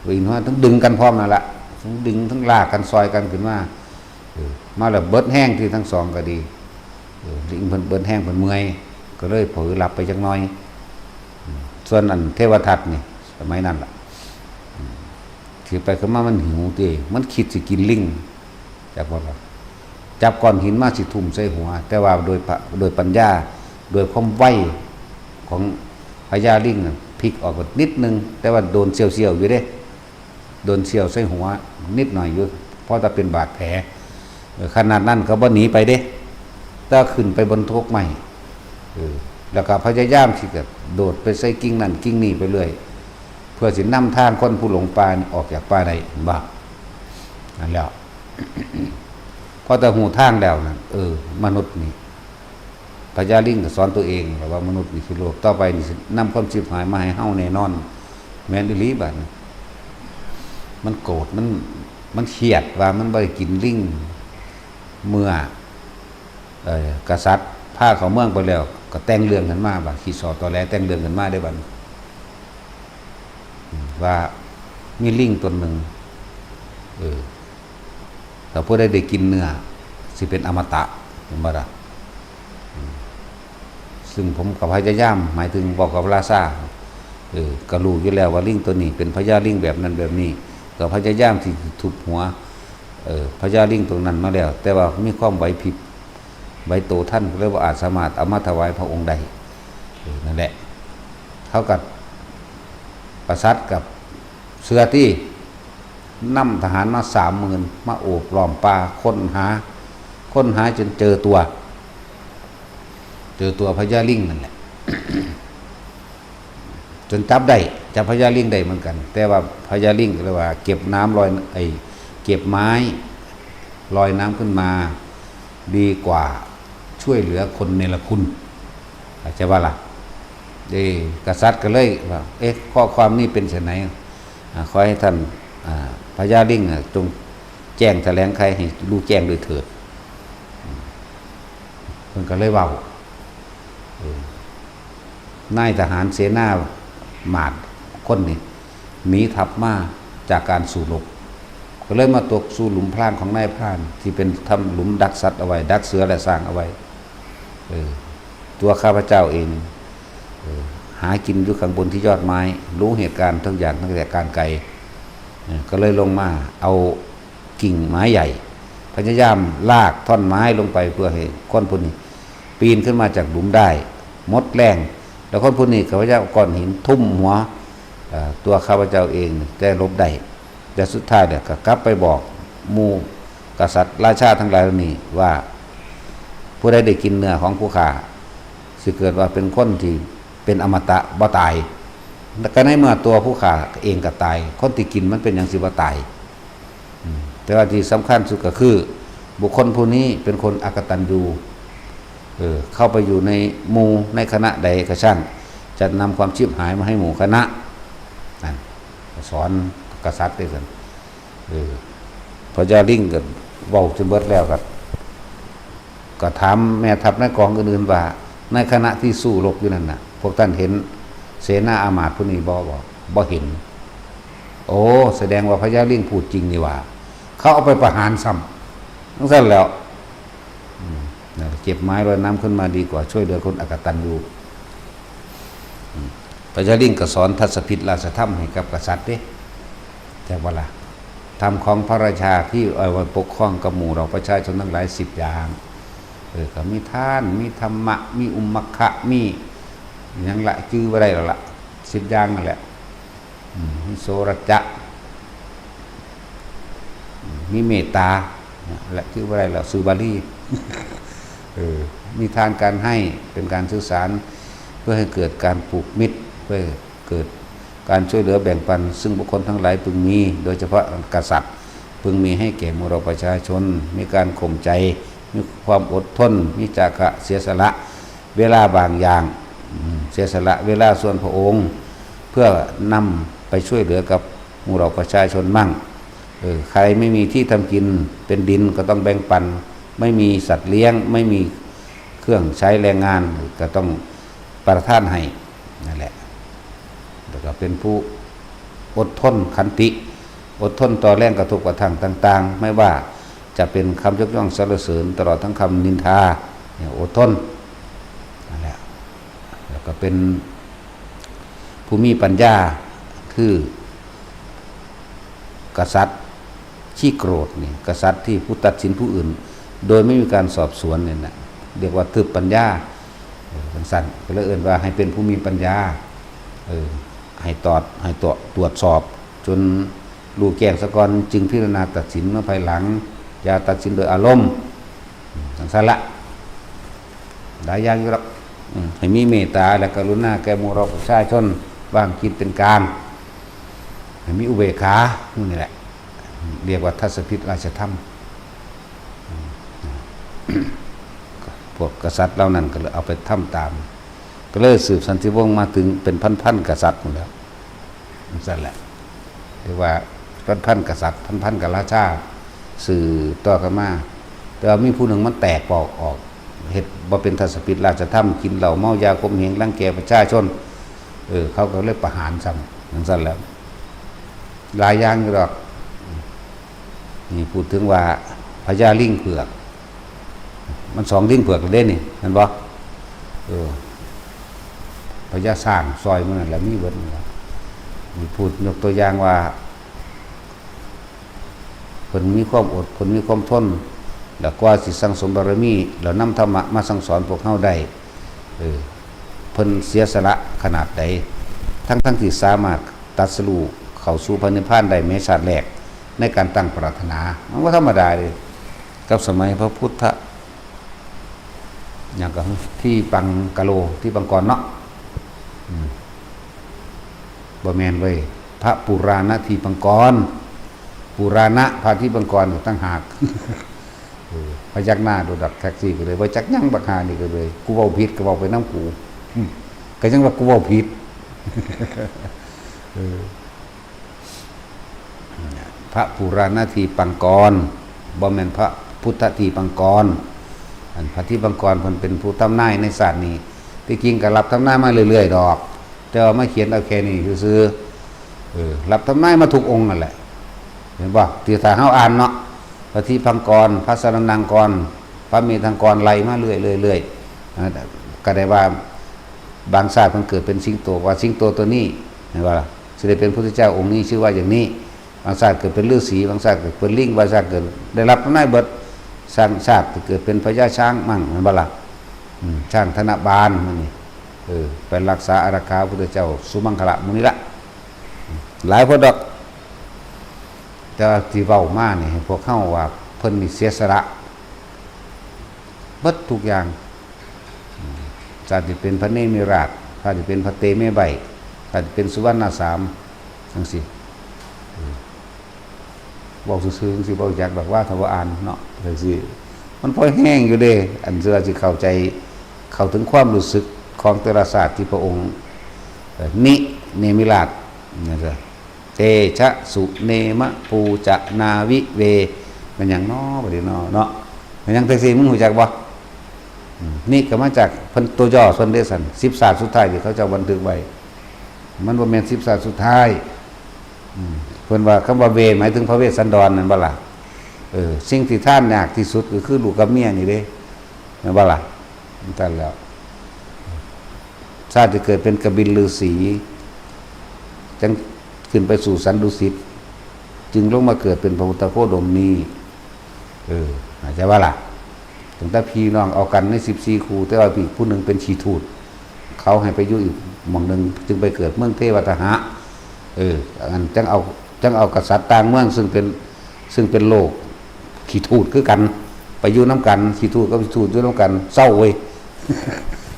ปีนมา ต้องดึงกันพร้อมนั่นละ ต้องดึง ต้องลากกัน ซอยกันขึ้นมา เออ มาแล้วเบิดแฮงที่ทั้งสองก็ดี เออ ลิงเพิ่นเบิดแฮง เพิ่นเมื่อย ก็เลยเผลอหลับไปจักหน่อย อืม ส่วนอันเทวทัตนี่ สมัยนั้นล่ะ อืม คิดไปคิดมามันหิวติ มันคิดสิกินลิง จักว่าล่ะ จับก้อนหินมาสิทุ่มใส่หัว แต่ว่าโดยปะ โดยปัญญา โดยความไวของพญาลิงน่ะ พลิกออกนิดนึง แต่ว่าโดนเสี้ยวๆอยู่เด้ โดนเสี้ยวใส่หัวนิดหน่อยอยู่ เพราะจะเป็นบาดแผล เออ ขนาดนั้นก็บ่หนีไปเด้ แต่ขึ้นไปบนกกไม้ เออ แล้วก็พยายามที่จะโดดไปใส่กิ่งนั่นกิ่งนี่ไปเรื่อย เพื่อสินำทางคนผู้หลงป่านี่ออกจากป่าได้ เห็นบ่ นั่นแหล้ว พอแต่ฮู้ทางแล้วนั่น เออ มนุษย์นี่ พญาลิงก็สอนตัวเองแล้วว่ามนุษย์นี่คือโลก ต่อไปนี่สินำความชิบหายมาให้เฮาแน่นอน แม่นอีหลีบัดนี้ มันโกรธ มัน มันเครียดว่ามันบ่ได้กินลิง เมื่อ เอ่อ กษัตริย์พาเข้าเมืองไปแล้ว ก็แต่งเรื่องขึ้นมาบัด ขี้ส่อตอแหลแต่งเรื่องขึ้นมาได้บัดนี้ อืม ว่ามีลิงตัวหนึ่ง เออ ถ้าผู้ใดได้กินเนื้อ สิเป็นอมตะ เห็นบ่ล่ะ อืม ซึ่งผมก็พยายาม หมายถึงบอกกับราชา เออ ก็รู้อยู่แล้วว่าลิงตัวนี้เป็นพญาลิงแบบนั้นแบบนี้ ก็พยายามที่ทุบหัว เออ พญาลิงตัวนั้นมาแล้ว แต่ว่ามีความไหวพริบ ไหวตัวทัน ก็เลยว่าอาจสามารถเอามาถวายพระองค์ได้ เออ นั่นแหละ เขาก็ กษัตริย์กับเชื่อติ นำทหารมาสามหมื่น มาโอบล้อมป่า ค้นหา ค้นหาจนเจอตัว เจอตัวพญาลิงนั่นแหละ จนจับได้ จับพญาลิงได้เหมือนกัน แต่ว่าพญาลิงก็เลยว่า เก็บน้ำลอย ไอ้ เก็บไม้ลอยน้ำขึ้นมา ดีกว่าช่วยเหลือคนเนรคุณ เข้าใจบ่ล่ะ เอ้ กษัตริย์ก็เลยว่า เอ๊ะ ข้อความนี้เป็นไฉน อ่า ขอให้ท่าน อ่า พญาลิงน่ะ จงแจ้งแถลงไขให้รู้แจ้งด้วยเถิด อืม เพิ่นก็เลยเว้า เออ นายทหารเสนาหมาดคนนี้ หนีทัพมาจากการสู้รบ ก็เลยมาตกสู่หลุมพรางของนายพราน ที่เป็นทำหลุมดักสัตว์เอาไว้ ดักเสือและช้างเอาไว้ เออ ตัวข้าพเจ้าเอง เออ หากินอยู่ข้างบนที่ยอดไม้ รู้เหตุการณ์ทุกอย่างตั้งแต่การไกล เออ ก็เลยลงมาเอากิ่งไม้ใหญ่ พยายามลากท่อนไม้ลงไปเพื่อให้คนผู้นี้ปีนขึ้นมาจากหลุมได้ หมดแรง แล้วคนผู้นี้ก็พยายามเอาก้อนหินทุ่มหัว เอ่อ ตัวข้าพเจ้าเอง แต่หลบได้ แต่สุดท้ายเนี่ยก็กลับไปบอกหมู่กษัตริย์ราชาทั้งหลายเหล่านี้ว่า ผู้ใดได้กินเนื้อของผู้ข้า สิเกิดว่าเป็นคนที่เป็นอมตะบ่ตาย แล้วก็ในเมื่อตัวผู้ข้าเองก็ตาย คนที่กินมันเป็นหยังสิบ่ตาย อืม แต่ว่าที่สำคัญสุดก็คือ บุคคลผู้นี้เป็นคนอกตัญญู เออ เข้าไปอยู่ในหมู่ในคณะใดก็ช่าง จะนำความชิบหายมาให้หมู่คณะ นั่น สอนกษัตริย์ด้วยกัน เออ พญาลิงก็เว้าจนเบิดแล้วก็ ก็ถามแม่ทัพนายกองอื่นๆว่า ในขณะที่สู้รบอยู่นั่นน่ะ พวกท่านเห็นเสนาอามาตย์ผู้นี้บ่ บอก บ่เห็น โอ้ แสดงว่าพญาลิงพูดจริงนี่หว่า เขาเอาไปประหารซ้ำ จั่งซั้นแล้ว อืม นั่น เก็บไม้ลอยน้ำขึ้นมาดีกว่าช่วยเหลือคนอกตัญญู อืม พญาลิงก็สอนทัศพิธราชธรรมให้กับกษัตริย์เด้ จักบ่ล่ะ ธรรมของพระราชาที่เอาไว้ปกครองกับหมู่เราประชาชนทั้งหลายสิบอย่าง เออ ก็มีทาน มีธรรมะ มีอุมมัคคะ มีหยังละ จื่อบ่ได้แล้วล่ะ สิบอย่างนั่นแหละ อืม มีโสรัจจะ อืม มีเมตตา และจื่อบ่ได้แล้ว ชื่อบาลี เออ มีทานการให้ เป็นการสื่อสาร เพื่อให้เกิดการผูกมิตร เพื่อเกิดการช่วยเหลือแบ่งปัน ซึ่งบุคคลทั้งหลายพึงมี โดยเฉพาะกษัตริย์ พึงมีให้แก่หมู่เราประชาชน มีการข่มใจ มีความอดทน มีจาคะเสียสละ เวลาบางอย่าง อืม เสียสละเวลาส่วนพระองค์ เพื่อนำไปช่วยเหลือกับหมู่เราประชาชนมั่ง เออ ใครไม่มีที่ทำกิน เป็นดินก็ต้องแบ่งปัน ไม่มีสัตว์เลี้ยง ไม่มีเครื่องใช้แรงงาน ก็ต้องประทานให้ นั่นแหละ แล้วก็เป็นผู้อดทนขันติ อดทนต่อแรงกระทบกระทั่งต่างๆ ไม่ว่าจะเป็นคำยกย่องสรรเสริญ ตลอดทั้งคำนินทา เนี่ย อดทน นั่นแหละ แล้วก็เป็นผู้มีปัญญา คือ กษัตริย์ขี้โกรธนี่ กษัตริย์ที่ผู้ตัดสินผู้อื่น โดยไม่มีการสอบสวนเนี่ยนะ เรียกว่าทืบปัญญา เออ จั่งซั้น ก็เลยเอิ้นว่าให้เป็นผู้มีปัญญา เออ ให้ตอด ให้ตรวจ ตรวจสอบ จนรู้แจ้งซะก่อน จึงพิจารณาตัดสินเมื่อภายหลัง อย่าตัดสินโดยอารมณ์ จั่งซั้นละ หลายอย่างอยู่หรอก อืม ให้มีเมตตาและกรุณาแก่หมู่เราประชาชน วางจิตเป็นกลาง ให้มีอุเบกขา หมู่นี่แหละ เรียกว่าทัศพิธราชธรรม อืม พวกกษัตริย์เหล่านั้นก็เลยเอาไปทำตาม ก็เลยสืบสันติวงศ์มาถึงเป็นพันๆกษัตริย์หมดแล้ว จั่งซั้นแหละ เรียกว่าพันๆกษัตริย์ พันๆกบราชา สืบต่อกันมา แต่ว่ามีผู้หนึ่งมันแตกปอกออก เฮ็ดบ่เป็นทัศพิธราชธรรม กินเหล้าเมายาข่มเหงรังแกประชาชน เออ เขาก็เลยประหารซ้ำ จั่งซั้นแหละ หลายอย่างอยู่ดอก นี่พูดถึงว่าพญาลิงเผือก มันสองลิงเผือกเด้นี่ แม่นบ่ เออ พญาช้างซอยมันนั่นแหละ มีเบิดนั่นแหละ นี่พูดยกตัวอย่างว่า เพิ่นมีความอด เพิ่นมีความทน แล้วกว่าสิสั่งสมบารมี แล้วนำธรรมะมาสั่งสอนพวกเฮาได้ เออ เพิ่นเสียสละขนาดใด ทั้งๆที่สามารถตรัสรู้เข้าสู่พระนิพพานได้แม้ชาติแรก ในการตั้งปรารถนา มันบ่ธรรมดาเด้ กับสมัยพระพุทธ หยังก็ ทีปังกะโล ทีปังกรเนาะ อืม บ่แม่นเว้ย พระปุราณทีปังกร ปุราณะพระทีปังกรต่างหาก เออ พยักหน้าโดดดักแท็กซี่ก็เลย บ่จักหยังบักห่านี่ก็เลย กูเว้าผิดก็เว้าไปนำกู อืม ก็ยังว่ากูเว้าผิด เออ พระปุราณทีปังกร บ่แม่นพระพุทธทีปังกร อันพระทีปังกรเพิ่นเป็นผู้ทำนายในชาตินี้ ที่จริงก็รับทำนายมาเรื่อยๆดอก แต่ว่ามาเขียนเอาแค่นี้ซื่อๆ เออ รับทำนายมาทุกองค์นั่นแหละ เห็นบ่ ที่ถ้าเฮาอ่านเนาะ พระทีปังกร พระสรณังกร พระเมธังกร ไล่มาเรื่อยๆเรื่อยๆ อ่า ก็ได้ว่า บางชาติมันเกิดเป็นสิงโต ว่าสิงโตตัวนี้ เห็นบ่ล่ะ สิได้เป็นพุทธเจ้าองค์นี้ชื่อว่าอย่างนี้ บางชาติเกิดเป็นฤาษี บางชาติเกิดเป็นลิง บางชาติเกิดได้รับอำนาจเบิด สร้างชาติเกิดเป็นพญาช้างมั่ง เห็นบ่ล่ะ อืม ช้างธนบาลมันนี่ เออ ไปรักษาอารักขาพุทธเจ้าสุมังคละหมู่นี้ละ หลายคนดอก แต่ว่าที่เว้ามานี่ ให้พวกเฮาว่าเพิ่นนี่เสียสละเบิดทุกอย่าง อืม ชาติเป็นพระเนมิราช ชาติเป็นพระเตเมไบ ชาติเป็นสุวรรณสาม จังซี่ เออ เว้าซื่อๆ จังซี่ บ่รู้จักดอกว่าถ้าบ่อ่านเนาะ จังซี่ มันพอแฮงอยู่เด้ อันที่ว่าสิเข้าใจ เข้าถึงความรู้สึกของแต่ละชาติที่พระองค์ เอ่อ นิ เนมิราช นะจ๊ะ เตชะสุเนมะปูจะนาวิเว มันหยังน้อ บัดนี้น้อ เนาะ มันหยังจังซี่ มึงรู้จักบ่ อืม นี่ก็มาจากเพิ่น ตัวย่อเพิ่นเด้ซั่น สิบชาติสุดท้ายที่เขาเจ้าบันทึกไว้ มันบ่แม่นสิบชาติสุดท้าย อืม เพิ่นว่าคำว่าเว หมายถึงพระเวสสันดรนั่นบ่ล่ะ เออ สิ่งที่ทานยากที่สุดก็คือลูกกับเมียนี่เด้ แม่นบ่ล่ะ นั่นแล้ว ชาติที่เกิดเป็นกบิลฤาษี จังขึ้นไปสู่สันดุสิต จึงลงมาเกิดเป็นพระพุทธโคดมนี้ เออ เข้าใจบ่ล่ะ ตั้งแต่พี่น้องเอากันในสิบสี่คู่ แต่ว่าพี่ผู้หนึ่งเป็นขี้ถูด เขาให้ไปอยู่อีกหม่องหนึ่ง จึงไปเกิดเมืองเทวทหะ เออ อันจังเอา จังเอากษัตริย์ต่างเมืองซึ่งเป็น ซึ่งเป็นโลกขี้ถูดคือกัน ไปอยู่นำกัน ขี้ถูดกับขี้ถูดอยู่นำกัน เศร้าเว้ย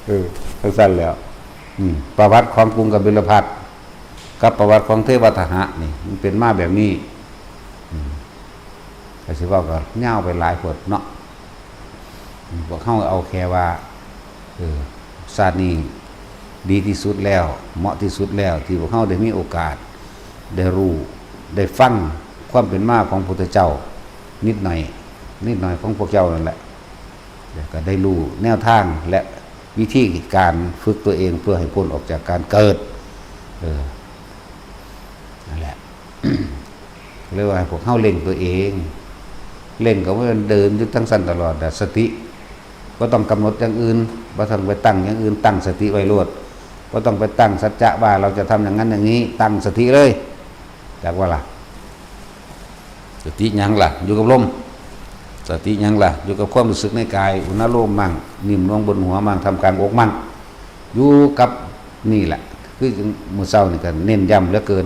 เออ จังซั่นแหล้ว อืม ประวัติของกรุงกบิลพัสดุ์กับประวัติของเทวทหะนี่ มันเป็นมาแบบนี้ อืม ก็สิเว้าก็ยาวไปหลายโพดเนาะ อืม พวกเฮาเอาแค่ว่า เออ ชาตินี้ดีที่สุดแล้ว เหมาะที่สุดแล้ว ที่พวกเฮาได้มีโอกาส ได้รู้ ได้ฟังความเป็นมาของพุทธเจ้า นิดหน่อย นิดหน่อยของพวกเจ้านั่นแหละ แล้วก็ได้รู้แนวทางและวิธีการฝึกตัวเองเพื่อให้พ้นออกจากการเกิด เออ นั่นแหละ เรียกว่าให้พวกเฮาเร่งตัวเอง เร่งก็ว่าเดินอยู่จั่งซั่นตลอดอะ สติ บ่ต้องกำหนดอย่างอื่น บ่ต้องไปตั้งอย่างอื่น ตั้งสติไว้โลด บ่ต้องไปตั้งสัจจะว่าเราจะทำอย่างนั้นอย่างนี้ ตั้งสติเลย จักว่าล่ะ สติหยังล่ะ อยู่กับลม สติหยังล่ะ อยู่กับความรู้สึกในกาย อุณาโลมมั่ง นิ่มลงบนหัวมั่ง ท่ามกลางอกมั่ง อยู่กับนี่แหละ คือมื้อเช้านี่ก็เน้นย้ำเหลือเกิน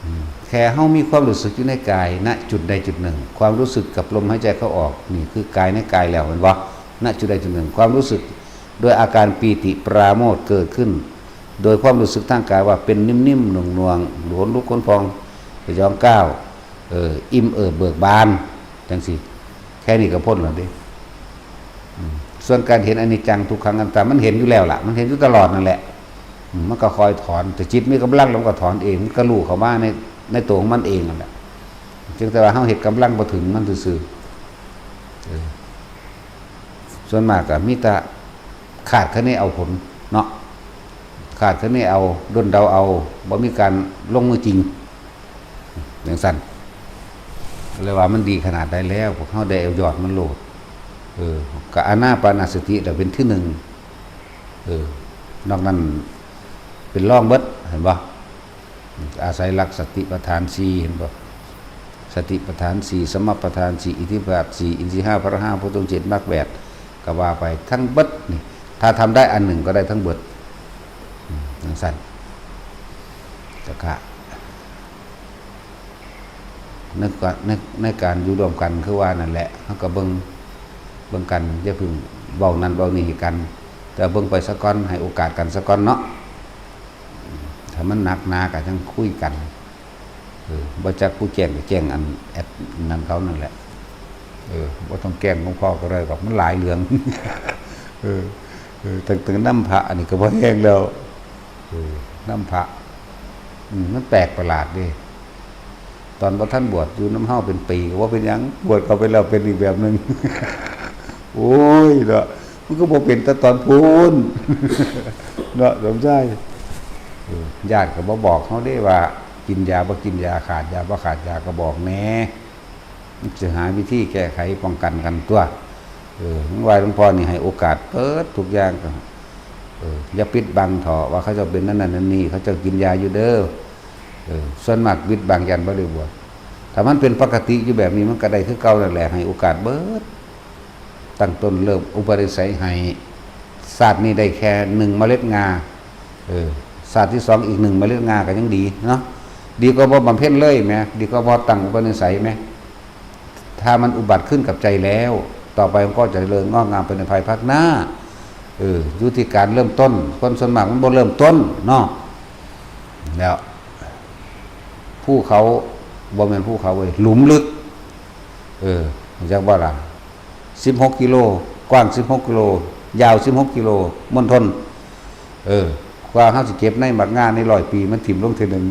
อืม แค่เฮามีความรู้สึกอยู่ในกาย ณ จุดใดจุดหนึ่ง ความรู้สึกกับลมหายใจเข้าออก นี่คือกายในกายแล้ว เห็นบ่ ณ จุดใดจุดหนึ่ง ความรู้สึกโดยอาการปีติปราโมทย์เกิดขึ้น โดยความรู้สึกทางกายว่าเป็นนิ่มๆ หน่วงๆ หลวมลุกขนพอง สยองก้าว เออ อิ่มเอิบเบิกบาน จังซี่ แค่นี้ก็พ้นแล้วเด้ อืม ส่วนการเห็นอนิจจังทุกขังอนัตตา มันเห็นอยู่แล้วล่ะ มันเห็นอยู่ตลอดนั่นแหละ อืม มันก็คอยถอน แต่จิตมีกำลังแล้วมันก็ถอนเอง มันก็รู้เข้ามาใน ในตัวของมันเองนั่นแหละ เพียงแต่ว่าเฮาเฮ็ดกำลังบ่ถึงมันซื่อๆ เออ ส่วนมากก็มีแต่คาดคะเนเอาผลเนาะ คาดคะเนเอา ด้นเดาเอา บ่มีการลงมือจริง จั่งซั่น เลยว่ามันดีขนาดใดแล้ว พวกเฮาได้เอายอดมันโลด เออ ก็อานาปานสติน่ะเป็นที่หนึ่ง เออ นอกนั้นเป็นรองเบิด เห็นบ่ อาศัยหลักสติปัฏฐานสี่ เห็นบ่ สติปัฏฐานสี่ สมปัฏฐานสี่ อิทธิบาทสี่ อินทรีย์ห้า พละห้า โพชฌงค์เจ็ด มรรคแปด ก็ว่าไปทั้งเบิดนี่ ถ้าทำได้อันหนึ่งก็ได้ทั้งเบิด อืม จั่งซั่น แต่ก็ ในกะ ใน ในการอยู่ร่วมกันคือว่านั่นแหละ เฮาก็เบิ่ง เบิ่งกัน อย่าเพิ่งเว้านั่นเว้านี่ให้กัน แต่เบิ่งไปซะก่อน ให้โอกาสกันซะก่อนเนาะ ถ้ามันหนักหนาก็จั่งคุยกัน เออ บ่จักผู้แจ้งก็แจ้งอันแอดนั่นเขานั่นแหละ เออ บ่ต้องแจ้งหลวงพ่อก็ได้ดอก มันหลายเรื่อง เออ เออ ตั้งแต่นำพระอันนี้ก็บ่แฮงแล้ว เออ นำพระ อืม มันแปลกประหลาดเด้ ตอนบ่ทันบวชอยู่นำเฮาเป็นปีก็บ่เป็นหยัง บวชเข้าไปแล้วเป็นอีกแบบหนึ่ง โอ้ยเนาะ มันก็บ่เป็นแต่ตอนพู้น เนาะ สมชาย เออ ญาติก็บ่บอกเฮาเด้ว่า กินยาบ่กินยา ขาดยาบ่ขาดยาก็บอกแหน่ มันสิหาวิธีแก้ไขป้องกันกันตัว เออ มันว่าหลวงพ่อนี่ให้โอกาสเปิดทุกอย่างก็ เออ อย่าปิดบังเถาะว่าเขาเจ้าเป็นนั่นนั่นนั่นนี่ เขาเจ้ากินยาอยู่เด้อ เออ ส่วนมากปิดบังย้านบ่ได้บวช ถ้ามันเป็นปกติอยู่แบบนี้ มันก็ได้คือเก่านั่นแหละ ให้โอกาสเบิด ตั้งต้นเริ่มอุปนิสัยให้ ชาตินี้ได้แค่หนึ่งเมล็ดงา เออ ชาติที่สองอีกหนึ่งเมล็ดงาก็ยังดีเนาะ ดีกว่าบ่บำเพ็ญเลยแหม ดีกว่าบ่ตั้งอุปนิสัยแหม ถ้ามันอุบัติขึ้นกับใจแล้ว ต่อไปมันก็จะเจริญงอกงามไปในภายภาคหน้า เออ อยู่ที่การเริ่มต้น คนส่วนมากมันบ่เริ่มต้นเนาะ แล้ว ภูเขา บ่แม่นภูเขาเว้ย หลุมลึก เออ รู้จักบ่ล่ะ สิบหกกิโล กว้างสิบหกกิโล ยาวสิบหกกิโล มณฑล เออ กว่าเฮาสิเก็บในหมากงาในร้อยปี มันถิ่มลงเทื่อหนึ่ง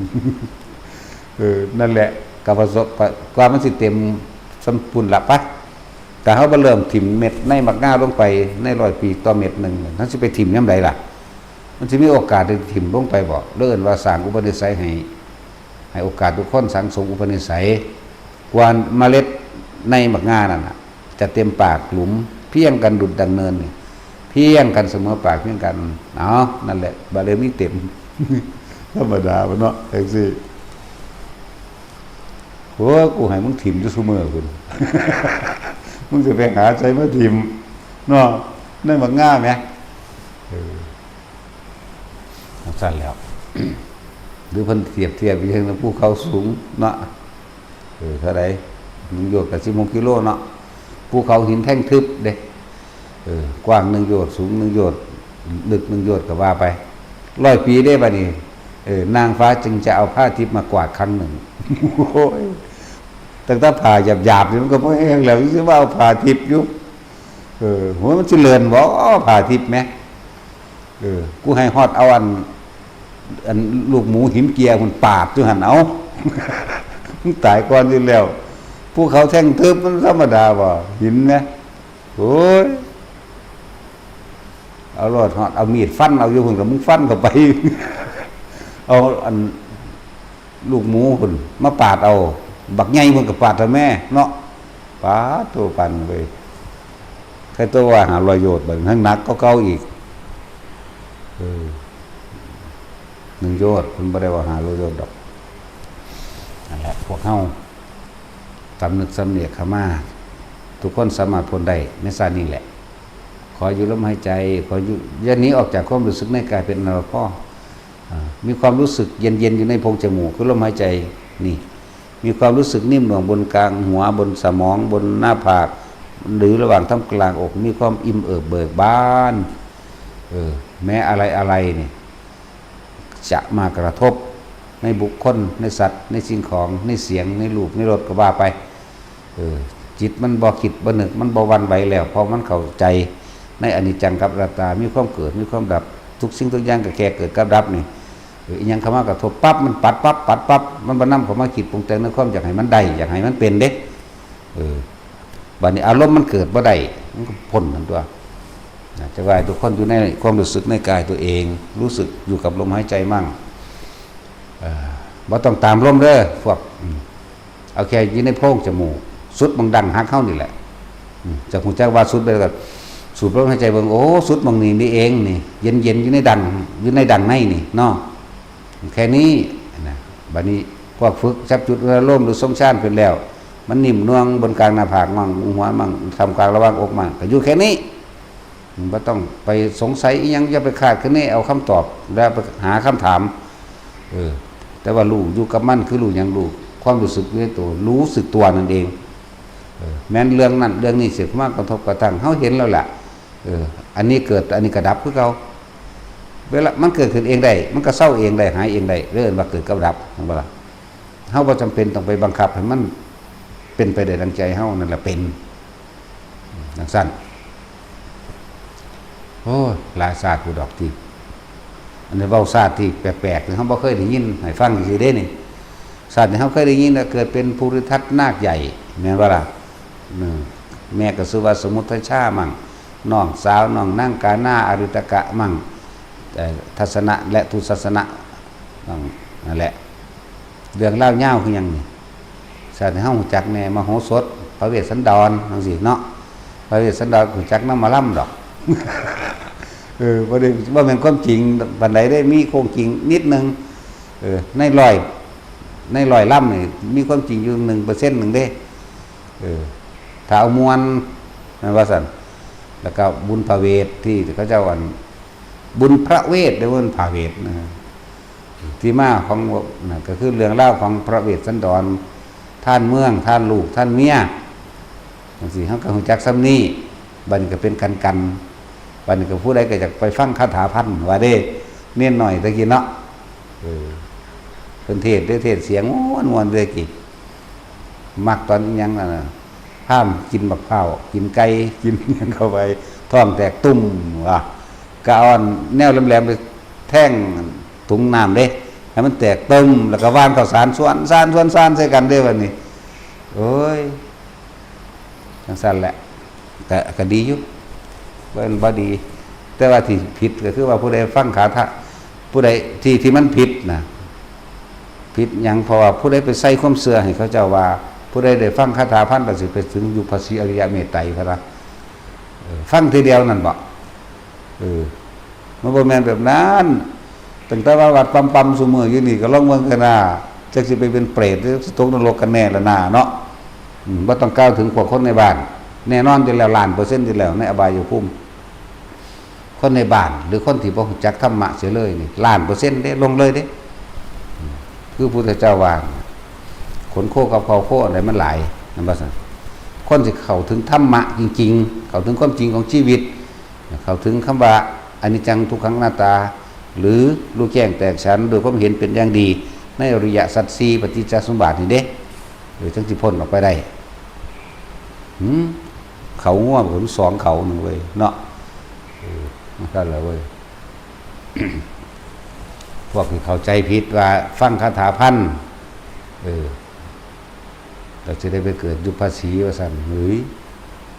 เออ นั่นแหละ ก็ประสบ กว่ามันสิเต็มสมบูรณ์ละปะ แต่เฮาบ่เริ่มถิ่มเม็ดในหมากงาลงไปในร้อยปีต่อเม็ดหนึ่ง เฮาสิไปถิ่มยามใดล่ะ มันสิมีโอกาสได้ถิ่มลงไปบ่ เลยเอิ้นว่าสร้างอุปนิสัยให้ ให้โอกาสทุกคนสั่งสมอุปนิสัย กว่าเมล็ดในหมากงานั่นน่ะ จะเต็มปากหลุม เพียงกันดุจดังเนินนี่ เพียงกันเสมอปากเพียงกัน เอา นั่นแหละ บารมีเต็ม ธรรมดาบ่เนาะ จั่งซี้ โอ้ย กูให้มึงถิ่มอยู่ซุมื้อพุ้น มึงสิไปหาไสมาถิ่มเนาะ ในหมากงาแหม เออ จั่งซั้นแล้ว หรือเพิ่นเทียบเทียบอีหยังนำภูเขาสูงเนาะ เออ เท่าใด หนึ่งโยชน์ก็สิบหกกิโลเนาะ ภูเขาหินแท่งทึบเด้ เออ กว้างหนึ่งโยชน์ สูงหนึ่งโยชน์ ลึกหนึ่งโยชน์ก็ว่าไป ร้อยปีเด้บัดนี้ เออ นางฟ้าจึงจะเอาผ้าทิพย์มากวาดครั้งหนึ่ง โอ้ย ตั้งแต่ผ้าหยาบๆนี่มันก็พอแห้งแล้ว ยังสิว่าเอาผ้าทิพย์อยู่ เออ หัวมันสิเลินบ่ ผ้าทิพย์แหม เออ กูให้ฮอดเอาอัน อันลูกหมูหินเกียร์มันปาดอยู่หั่น เอา มันตายก่อนอยู่แล้ว ภูเขาแท่งทึบมันธรรมดาบ่ หินแหม โอ้ย เอาโลดฮอด เอามีดฟันเอาอยู่พุ้น ก็มึงฟันเข้าไป เอาอัน ลูกหมูพุ้นมาปาดเอา บักใหญ่พุ้นก็ปาดเอาแหมเนาะ ปาดโธ่ ปานเว้ย ใครตัวว่าห้าร้อยโยชน์ บัดนี้แฮ่งหนักกว่าเก่าอีก เออ หนึ่งโยชน์ เพิ่นบ่ได้ว่าห้าร้อยโยชน์ดอก นั่นแหละ พวกเฮาสำนึกสำเนียกเข้ามา ทุกคนสามารถพ้นได้ในชาตินี้แหละ ขออยู่ลมหายใจ ขออยู่ อย่าหนีออกจากความรู้สึกในกายเป็นอันดับแรก อ่า มีความรู้สึกเย็นๆอยู่ในโพรงจมูก คือลมหายใจนี่ มีความรู้สึกนิ่มหน่วงบนกลางหัว บนสมอง บนหน้าผาก หรือระหว่างท่ามกลางอก มีความอิ่มเอิบเบิกบาน เออ แม้อะไรๆนี่ จะมากระทบในบุคคล ในสัตว์ ในสิ่งของ ในเสียง ในรูป ในรส ก็ว่าไป เออ จิตมันบ่คิดบ่นึก มันบ่หวั่นไหวแล้ว เพราะมันเข้าใจในอนิจจังกับอนัตตา มีความเกิด มีความดับ ทุกสิ่งทุกอย่างก็แค่เกิดกับดับนี่ เออ อิหยังเข้ามากระทบปั๊บ มันปัดปั๊บ ปัดปั๊บ มันบ่นำเข้ามาคิดปรุงแต่งในความอยากให้มันได้ อยากให้มันเป็นเด้ เออ บัดนี้อารมณ์มันเกิดบ่ได้ มันก็พ้นนั่นตั๊ว นะ จะว่าทุกคนอยู่ในความรู้สึกในกายตัวเอง รู้สึกอยู่กับลมหายใจมั่ง เอ่อ บ่ต้องตามลมเด้อ พวก อืม เอาแค่อยู่ในโพรงจมูก สุดหม่องดั้งหักเฮานี่แหละ อืม จะฮู้จักว่าสุดไปแล้วก็สูดลมหายใจเบิ่ง โอ้ สุดหม่องนี้นี่เองนี่ เย็นๆอยู่ในดั้ง อยู่ในดั้งในนี่เนาะ แค่นี้นะ บัดนี้พวกฝึกจับจุดอารมณ์หรือทรงฌานขึ้นแล้ว มันนิ่มนวลบนกลางหน้าผากมั่ง บนหัวมั่ง ท่ามกลางระหว่างอกมั่ง ก็อยู่แค่นี้ บ่ต้องไปสงสัยอิหยัง อย่าไปคาดคะเนเอาคำตอบ แล้วไปหาคำถาม เออ แต่ว่ารู้อยู่กับมัน คือรู้หยัง รู้ความรู้สึกอยู่ในตัว รู้สึกตัวนั่นเอง เออ แม้นเรื่องนั้นเรื่องนี้สิมากระทบกระทั่ง เฮาเห็นแล้วแหละ เออ อันนี้เกิด อันนี้ก็ดับคือเก่า เวลามันเกิดขึ้นเองได้ มันก็เซาเองได้ หายเองได้ เรียกว่าเกิดกับดับ เห็นบ่ล่ะ เฮาบ่จำเป็นต้องไปบังคับให้มันเป็นไปได้ดังใจเฮา นั่นแหละเป็น จั่งซั้น โอ้ย หลายชาติพุ้นดอกที่ อันนี้เว้าชาติที่แปลกๆ ที่เฮาบ่เคยได้ยิน ให้ฟังซื่อๆเด้นี่ ชาติที่เฮาเคยได้ยินน่ะ เกิดเป็นภูริทัตนาคใหญ่ แม่นบ่ล่ะ อืม แม่ก็ชื่อว่าสมุทชามั่ง น้องสาวน้องนางกานาอาริตกะมั่ง เอ่อ ทัศนะและทุทัศนะมั่ง นั่นแหละ เรื่องราวยาวคือหยังนี่ ชาติที่เฮารู้จักแน่ มโหสถ พระเวสสันดร จั่งซี้เนาะ พระเวสสันดรรู้จักนำหมอลำดอก เออบ่ได้ บ่แม่นความจริงปานใดเด้ มีความจริงนิดนึง เออ ในร้อย ในร้อยลำนี่มีความจริงอยู่หนึ่งเปอร์เซ็นต์หนึ่งเด้ เออ ถ้าเอาม่วน แม่นว่าซั่น แล้วก็บุญพระเวทที่เขาเจ้าอัน บุญพระเวทเด้อ บุญพระเวทนะ ที่มาของนั่นก็คือเรื่องราวของพระเวสสันดร ท่านเมือง ท่านลูก ท่านเมีย จังซี่ เฮาก็ฮู้จักส่ำนี้ บัดนี้ก็เป็นกันๆ บัดนี้ก็ผู้ใดก็อยากไปฟังคาถาพันว่าเด้ เณรน้อยตะกี้เนาะ เออ เพิ่นเทศน์เด้ เทศน์เสียงม่วนๆ เด้อกี้ มักตอนอิหยังนั่นน่ะ ห้ามกินบักพร้าว กินไก่ กินหยังเข้าไป ท้องแตกตุ้ม ว่า ก็เอาอันแนวแหลมๆ ไปแทงถุงน้ำเด้ ให้มันแตกตุ้ม แล้วก็หว่านข้าวสารสวน สาน สวน สาน ใส่กันเด้ บัดนี้ โอ้ย จังซั่นแหละ ก็ ก็ดีอยู่ บ่ บ่ดี แต่ว่าที่ผิดก็คือว่าผู้ใดฟังคาถา ผู้ใดที่ ที่มันผิดนะ ผิดหยัง เพราะว่าผู้ใดไปใส่ความเชื่อให้เขาเจ้าว่า ผู้ใดได้ฟังคาถาพันแล้วสิไปถึงอยู่พระศรีอริยเมตไตรพะนะ เออ ฟังทีเดียวนั่นบ่ เออ มันบ่แม่นแบบนั้น ตั้งแต่ว่าวัดปั๊มๆ ซุมื้ออยู่นี่ก็ลองเบิ่งกันนะ จักสิไปเป็นเปรต จักสิตกนรกกันแน่ละนาเนาะ อืม บ่ต้องกล่าวถึงพวกคนในบ้าน แน่นอนอยู่แล้ว ล้านเปอร์เซ็นต์อยู่แล้ว ในอบายภูมิ คนในบ้าน หรือคนที่บ่รู้จักธรรมะเสียเลยนี่ ล้านเปอร์เซ็นต์เด้ ลงเลยเด้ อืม คือพุทธเจ้าว่า ขนโคกับเขาโคอันใดมันหลาย นั่นว่าซั่น คนที่เข้าถึงธรรมะจริงๆ เข้าถึงความจริงของชีวิต เข้าถึงคำว่าอนิจจังทุกขังอนัตตา หรือรู้แจ้งแตกฉานโดยความเห็นเป็นอย่างดี ในอริยสัจสี่ ปฏิจจสมุปบาทนี่เด้ เออ จังสิพ้นออกไปได้ หืม เขาง่วงผมสองเขาหนึ่งเว้ยเนาะ เออ มันก็เลยเว้ย พวกที่เข้าใจผิดว่าฟังคาถาพัน เออ เราจะได้ไปเกิดอยู่พระศรีว่าซั่น เฮ้ย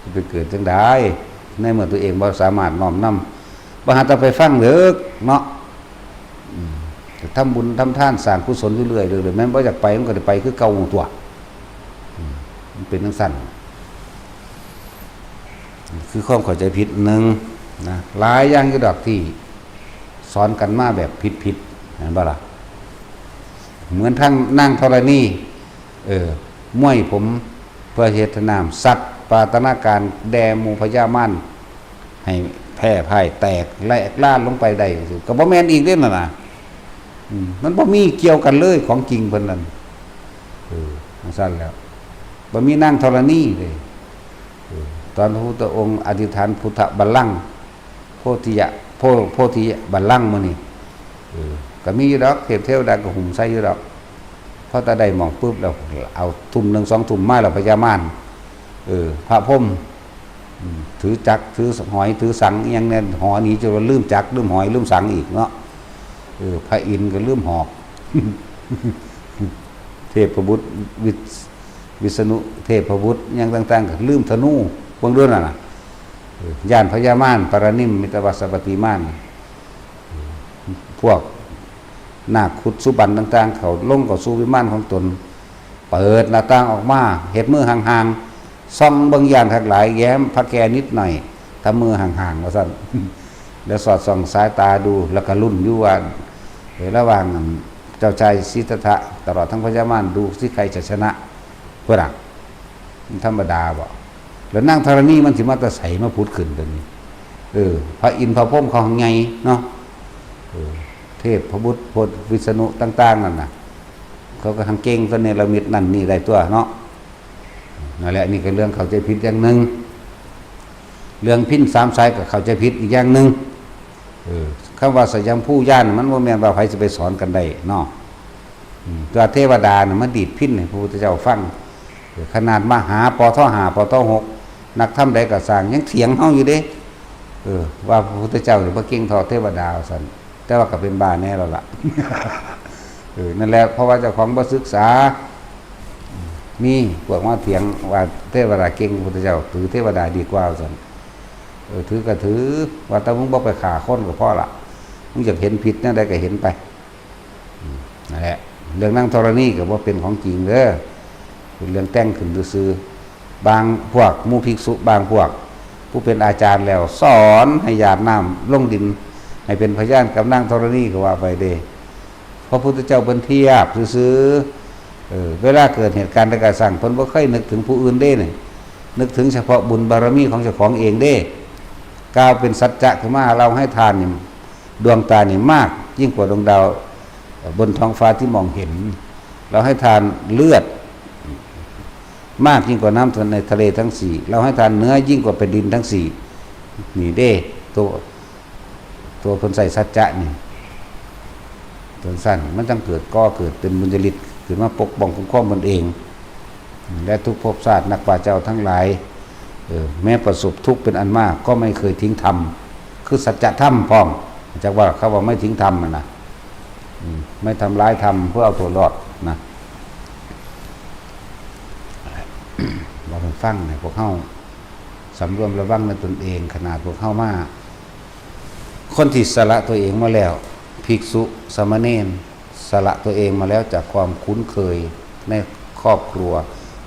จะไปเกิดจังใด ในเมื่อตัวเองบ่สามารถน้อมนำ บ่หาต้องไปฟังเด้อเนาะ อืม ก็ทำบุญทำทานสร้างกุศลอยู่เรื่อยๆ แม่นบ่อยากไปมันก็ได้ไปคือเก่าตัว อืม มันเป็นจังซั่น คือความเข้าใจผิดหนึ่งนะ หลายอย่างอยู่ดอกที่สอนกันมาแบบผิดๆ เห็นบ่ล่ะ เหมือนทางนางธรณี เออ มวยผมเพื่อเฮ็ดน้ำสัตว์ปาตนาการแด่หมู่พญามาร ให้แพ้พ่ายแตกแหลกลานลงไปได้ ก็บ่แม่นอีกเด้นั่นน่ะ อืม มันบ่มีเกี่ยวกันเลยของจริงเพิ่นนั่น เออ จังซั่นแล้ว บ่มีนางธรณีเลย เออ ตอนพระพุทธองค์อธิษฐานพุทธบัลลังก์ โพธิยะ โพ โพธิยะบัลลังก์มื้อนี้ เออ ก็มีอยู่ดอก เทพเทวดาก็หุ้มใส่อยู่ดอก พอแต่ได้หม่องปุ๊บแล้ว เอาทุ่มหนึ่งสองทุ่มมาแล้วพญามาร เออ พระพรหม อืม ถือจักร ถือหอย ถือสัง อิหยังเนี่ย หอหนีจนว่าลืมจักร ลืมหอย ลืมสังอีกเนาะ เออ พระอินทร์ก็ลืมหอก เทพบุตร วิษ- วิษณุ เทพบุตร อิหยังต่างๆ ก็ลืมธนู เบิ่งดูนั่นน่ะ เออ ย้านพญามาร ปารณิมมิตวาสปติมาร พวกนาคขุดสุบรรณต่างๆ เขาลงเข้าสู่วิมานของตน เปิดหน้าต่างออกมา เฮ็ดมือห่างๆ ส่องเบิ่งย้านคักหลาย แย้มพระแก้วนิดหน่อย ทำมือห่างๆ ว่าซั่น แล้วสอดส่องสายตาดู แล้วก็ลุ้นอยู่ว่า เออ ระหว่างเจ้าชายสิทธัตถะ ตลอดทั้งพญามาร ดูสิใครจะชนะ เพิ่นน่ะ มันธรรมดาบ่ แล้วนางธรณีมันสิมาแต่ไสมาผุดขึ้นตัวนี้ เออ พระอินทร์พระพรหมเขาหั้นไงเนาะ เออ เทพพระบุตรพระวิษณุต่างๆ นั่นน่ะ เขาก็หั้นเก่งตัวเนรมิตนั่นนี่ได้ตัวเนาะ นั่นแหละ นี่ก็เรื่องเข้าใจผิดอย่างหนึ่ง เรื่องพิณสามสายก็เข้าใจผิดอีกอย่างหนึ่ง เออ คำว่าสยามภูญาณมันบ่แม่นว่าไผสิไปสอนกันได้เนาะ อืม ตัวเทวดาน่ะมาดีดพิณให้พระพุทธเจ้าฟัง เออ ขนาดมหา ปทห้า ปทหก นักธรรมใดก็สร้าง ยังเถียงเฮาอยู่เด้ เออ ว่าพระพุทธเจ้านี่บ่เก่งเท่าเทวดาว่าซั่น แต่ว่าก็เป็นบ้าแน่แล้วล่ะ เออ นั่นแหละ เพราะว่าเจ้าของบ่ศึกษา มีพวกมาเถียงว่าเทวดาเก่ง พระพุทธเจ้าถือเทวดาดีกว่าว่าซั่น เออ ถือก็ถือ ว่าแต่มึงบ่ไปฆ่าคนก็พอละ มึงอยากเห็นผิดแนวใดก็เห็นไป อืม นั่นแหละ เรื่องนางธรณีก็บ่เป็นของจริงเด้อ เป็นเรื่องแต่งขึ้นซื่อๆ บางพวก หมู่ภิกษุบางพวก ผู้เป็นอาจารย์แล้วสอนให้หยาดน้ำลงดิน ให้เป็นพยานกับนางธรณีก็ว่าไปเด้ พระพุทธเจ้าเพิ่นเทียบซื่อๆ เออ เวลาเกิดเหตุการณ์ใดก็ช่าง เพิ่นบ่เคยนึกถึงผู้อื่นเด้นี่ นึกถึงเฉพาะบุญบารมีของเจ้าของเองเด้ กล่าวเป็นสัจจะขึ้นมา เล่าให้ทานนี่ ดวงตานี่มากยิ่งกว่าดวงดาวบนท้องฟ้าที่มองเห็น เล่าให้ทานเลือด มากยิ่งกว่าน้ำในทะเลทั้งสี่ เล่าให้ทานเนื้อยิ่งกว่าแผ่นดินทั้งสี่ นี่เด้ ตัว ตัวเพิ่นใส่สัจจะนี่ ตัวสั้น มันจั่งเกิดก่อเกิดเป็นบุญญาฤทธิ์ขึ้นมาปกป้องคุ้มครองตนเอง และทุกภพชาตินักปราชญ์เจ้าทั้งหลาย เออ แม้ประสบทุกข์เป็นอันมาก ก็ไม่เคยทิ้งธรรม คือสัจธรรมพร้อม จักว่าเขาว่าไม่ทิ้งธรรมอะนะ อืม ไม่ทำร้ายธรรมเพื่อเอาตัวรอดนะ บอกให้ฟังให้พวกเฮาสำรวมระวังในตนเอง ขนาดพวกเฮามา คนที่สละตัวเองมาแล้ว ภิกษุ สามเณร สละตัวเองมาแล้วจากความคุ้นเคยในครอบครัว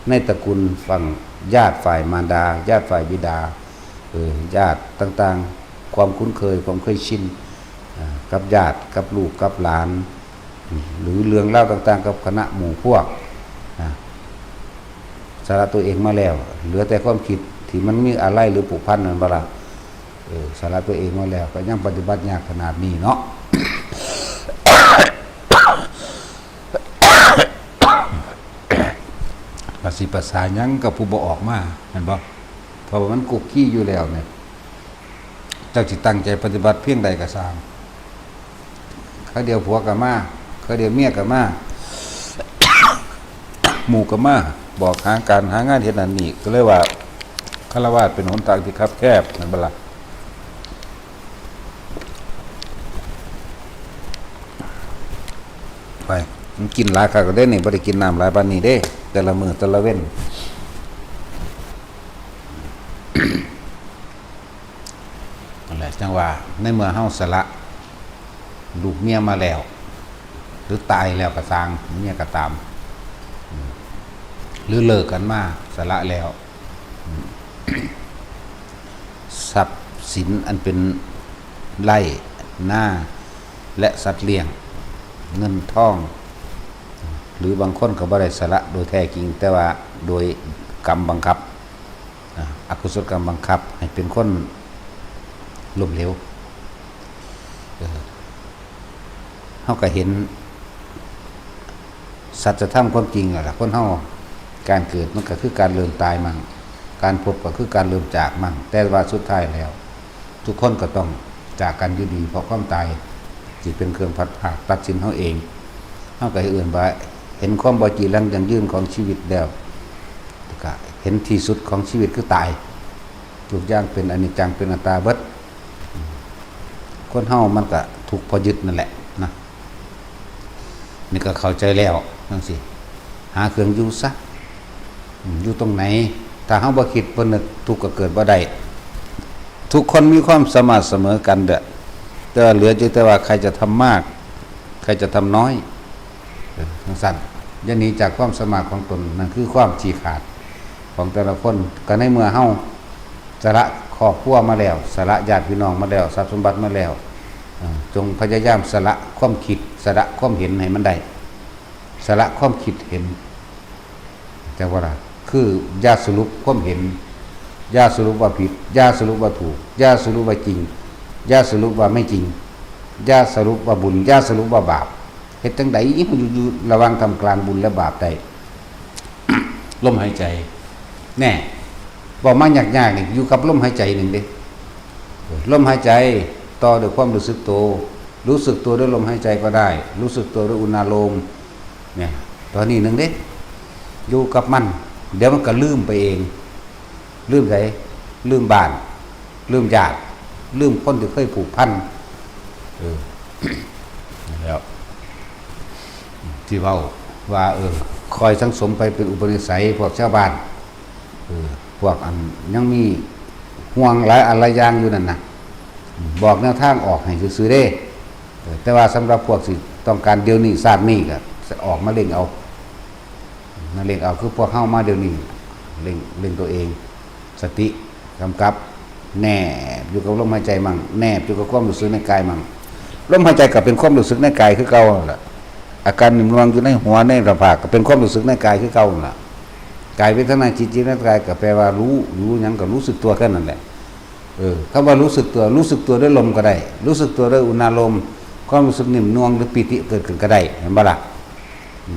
ในตระกูลฝั่งญาติฝ่ายมารดา ญาติฝ่ายบิดา เออ ญาติต่างๆ ความคุ้นเคย ความเคยชิน อ่า กับญาติ กับลูก กับหลาน หรือเรื่องราวต่างๆ กับคณะหมู่พวก อ่า สละตัวเองมาแล้ว เหลือแต่ความคิดที่มันมีอาลัยหรือผูกพันนั่นบ่ล่ะ เออ สละตัวเองมาแล้ว ก็ยังปฏิบัติยากขนาดนี้เนาะ ก็สิประสาหยังกับผู้บ่ออกมา แม่นบ่ เพราะว่ามันคุกคีอยู่แล้วเนี่ย จักสิตั้งใจปฏิบัติเพียงใดก็ซ่าง คาเดียวผัวก็มา คาเดียวเมียก็มา หมู่ก็มา บอกหาการหางานเฮ็ดนั่นนี่ ก็เลยว่า ฆราวาสเป็นหนทางที่คับแคบ แม่นบ่ล่ะ ไป มันกินหลายคักแล้วเด้นี่ บ่ได้กินน้ำหลายปานนี้เด้ แต่ละมื้อแต่ละเว็น นั่นแหละ จั่งว่าในเมื่อเฮาสละลูกเมียมาแล้ว หรือตายแล้วก็ซ่าง เมียก็ตาม อืม หรือเลิกกันมา สละแล้ว อืม ทรัพย์สินอันเป็นไร่นา และสัตว์เลี้ยง เงินทอง หรือบางคนก็บ่ได้สละโดยแท้จริง แต่ว่าโดยกรรมบังคับ อ่า อกุศลกรรมบังคับให้เป็นคนล้มเหลว เออ เฮาก็เห็นสัจธรรมความจริงนั่นล่ะ คนเฮา การเกิดมันก็คือการเริ่มตายมั่ง การพบก็คือการเริ่มจากมั่ง แต่ว่าสุดท้ายแล้ว ทุกคนก็ต้องจากกันอยู่ดี เพราะความตายสิเป็นเครื่องพัดพรากตัดสินเฮาเอง เฮาก็ให้เอิ้นว่าเห็นความบ่จีรังยั่งยืนของชีวิตแล้ว แล้วก็เห็นที่สุดของชีวิตคือตาย ทุกอย่างเป็นอนิจจัง เป็นอนัตตาเบิด คนเฮามันก็ทุกข์เพราะยึดนั่นแหละนะ นี่ก็เข้าใจแล้วจั่งซี้ หาเครื่องอยู่ซะ อืม อยู่ตรงไหน ถ้าเฮาบ่คิดบ่นึก ทุกข์ก็เกิดบ่ได้ ทุกคนมีความสามารถเสมอกันเด้อ แต่ว่าเหลืออยู่แต่ว่าใครจะทำมาก ใครจะทำน้อย เออ จั่งซั้น อย่าหนีจากความสามารถของตน นั่นคือความฉีกขาดของแต่ละคน ก็ในเมื่อเฮาสละครอบครัวมาแล้ว สละญาติพี่น้องมาแล้ว ทรัพย์สมบัติมาแล้ว เอ่อ จงพยายามสละความคิด สละความเห็นให้มันได้ สละความคิดเห็น จั่งว่าล่ะ คืออย่าสรุปความเห็น อย่าสรุปว่าผิด อย่าสรุปว่าถูก อย่าสรุปว่าจริง อย่าสรุปว่าไม่จริง อย่าสรุปว่าบุญ อย่าสรุปว่าบาป เฮ็ดจั่งใด๋เฮาอยู่ อยู่ระหว่างท่ามกลางบุญและบาปได้ ลมหายใจ แน่ เว้ามายากๆ นี่ อยู่กับลมหายใจหนึ่งเด้ ลมหายใจต่อด้วยความรู้สึกตัว รู้สึกตัวด้วยลมหายใจก็ได้ รู้สึกตัวด้วยอุณาโลม เนี่ย ตอนนี้หนึ่งเด้ อยู่กับมัน เดี๋ยวมันก็ลืมไปเอง ลืมไส ลืมบ้าน ลืมญาติ ลืมคนที่เคยผูกพัน เออ แล้ว ที่เว้าว่า เออ คอยสั่งสมไปเป็นอุปนิสัยพวกชาวบ้าน เออ พวกอันยังมีห่วงหลายอันหลายอย่างอยู่นั่นน่ะ บอกแนวทางออกให้ซื่อๆเด้ เออ แต่ว่าสำหรับพวกที่ต้องการเดี๋ยวนี้ชาตินี้ก็ออกมาเร่งเอา มาเร่งเอา คือพวกเฮามาเดี๋ยวนี้ เร่ง เร่งตัวเอง สติกำกับ แนบอยู่กับลมหายใจมั่ง แนบอยู่กับความรู้สึกในกายมั่ง ลมหายใจก็เป็นความรู้สึกในกายคือเก่านั่นแหละ อาการหนึ่งรวงอยู่ในหัวในหน้าผากก็เป็นความรู้สึกในกายคือเก่านั่นแหละ กายเวทนาจิต จิตในกายก็แปลว่ารู้ รู้หยังก็รู้สึกตัวแค่นั้นแหละ เออ คำว่ารู้สึกตัว รู้สึกตัวด้วยลมก็ได้ รู้สึกตัวด้วยอุณาโลม ความรู้สึกนิ่มนวลหรือปีติเกิดขึ้นก็ได้ เห็นบ่ล่ะ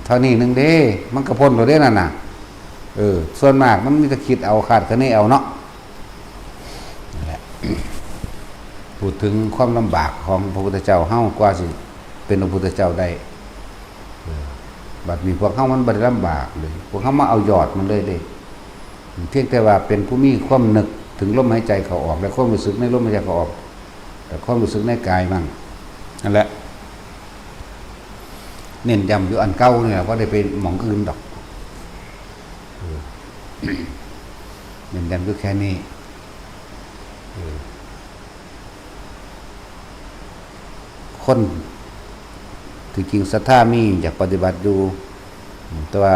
เท่านี้หนึ่งเด้ มันก็พ้นแล้วเด้นั่นน่ะ เออ ส่วนมากมันมีแต่คิดเอา คาดคะเนเอาเนาะ นั่นแหละ พูดถึงความลำบากของพระพุทธเจ้าเฮากว่าสิเป็นพระพุทธเจ้าได้ เออ บัดนี้พวกเฮามันบ่ได้ลำบากเลย พวกเฮามาเอายอดมันเลยเด้ เพียงแต่ว่าเป็นผู้มีความนึกถึงลมหายใจเข้าออก และความรู้สึกในลมหายใจเข้าออก แต่ความรู้สึกในกายมั่ง นั่นแหละ เน้นย้ำอยู่อันเก่านี่แหละ บ่ได้ไปหม่องอื่นดอก เออ เน้นย้ำอยู่แค่นี้ เออ คนที่จริงศรัทธามี อยากปฏิบัติอยู่ แต่ว่า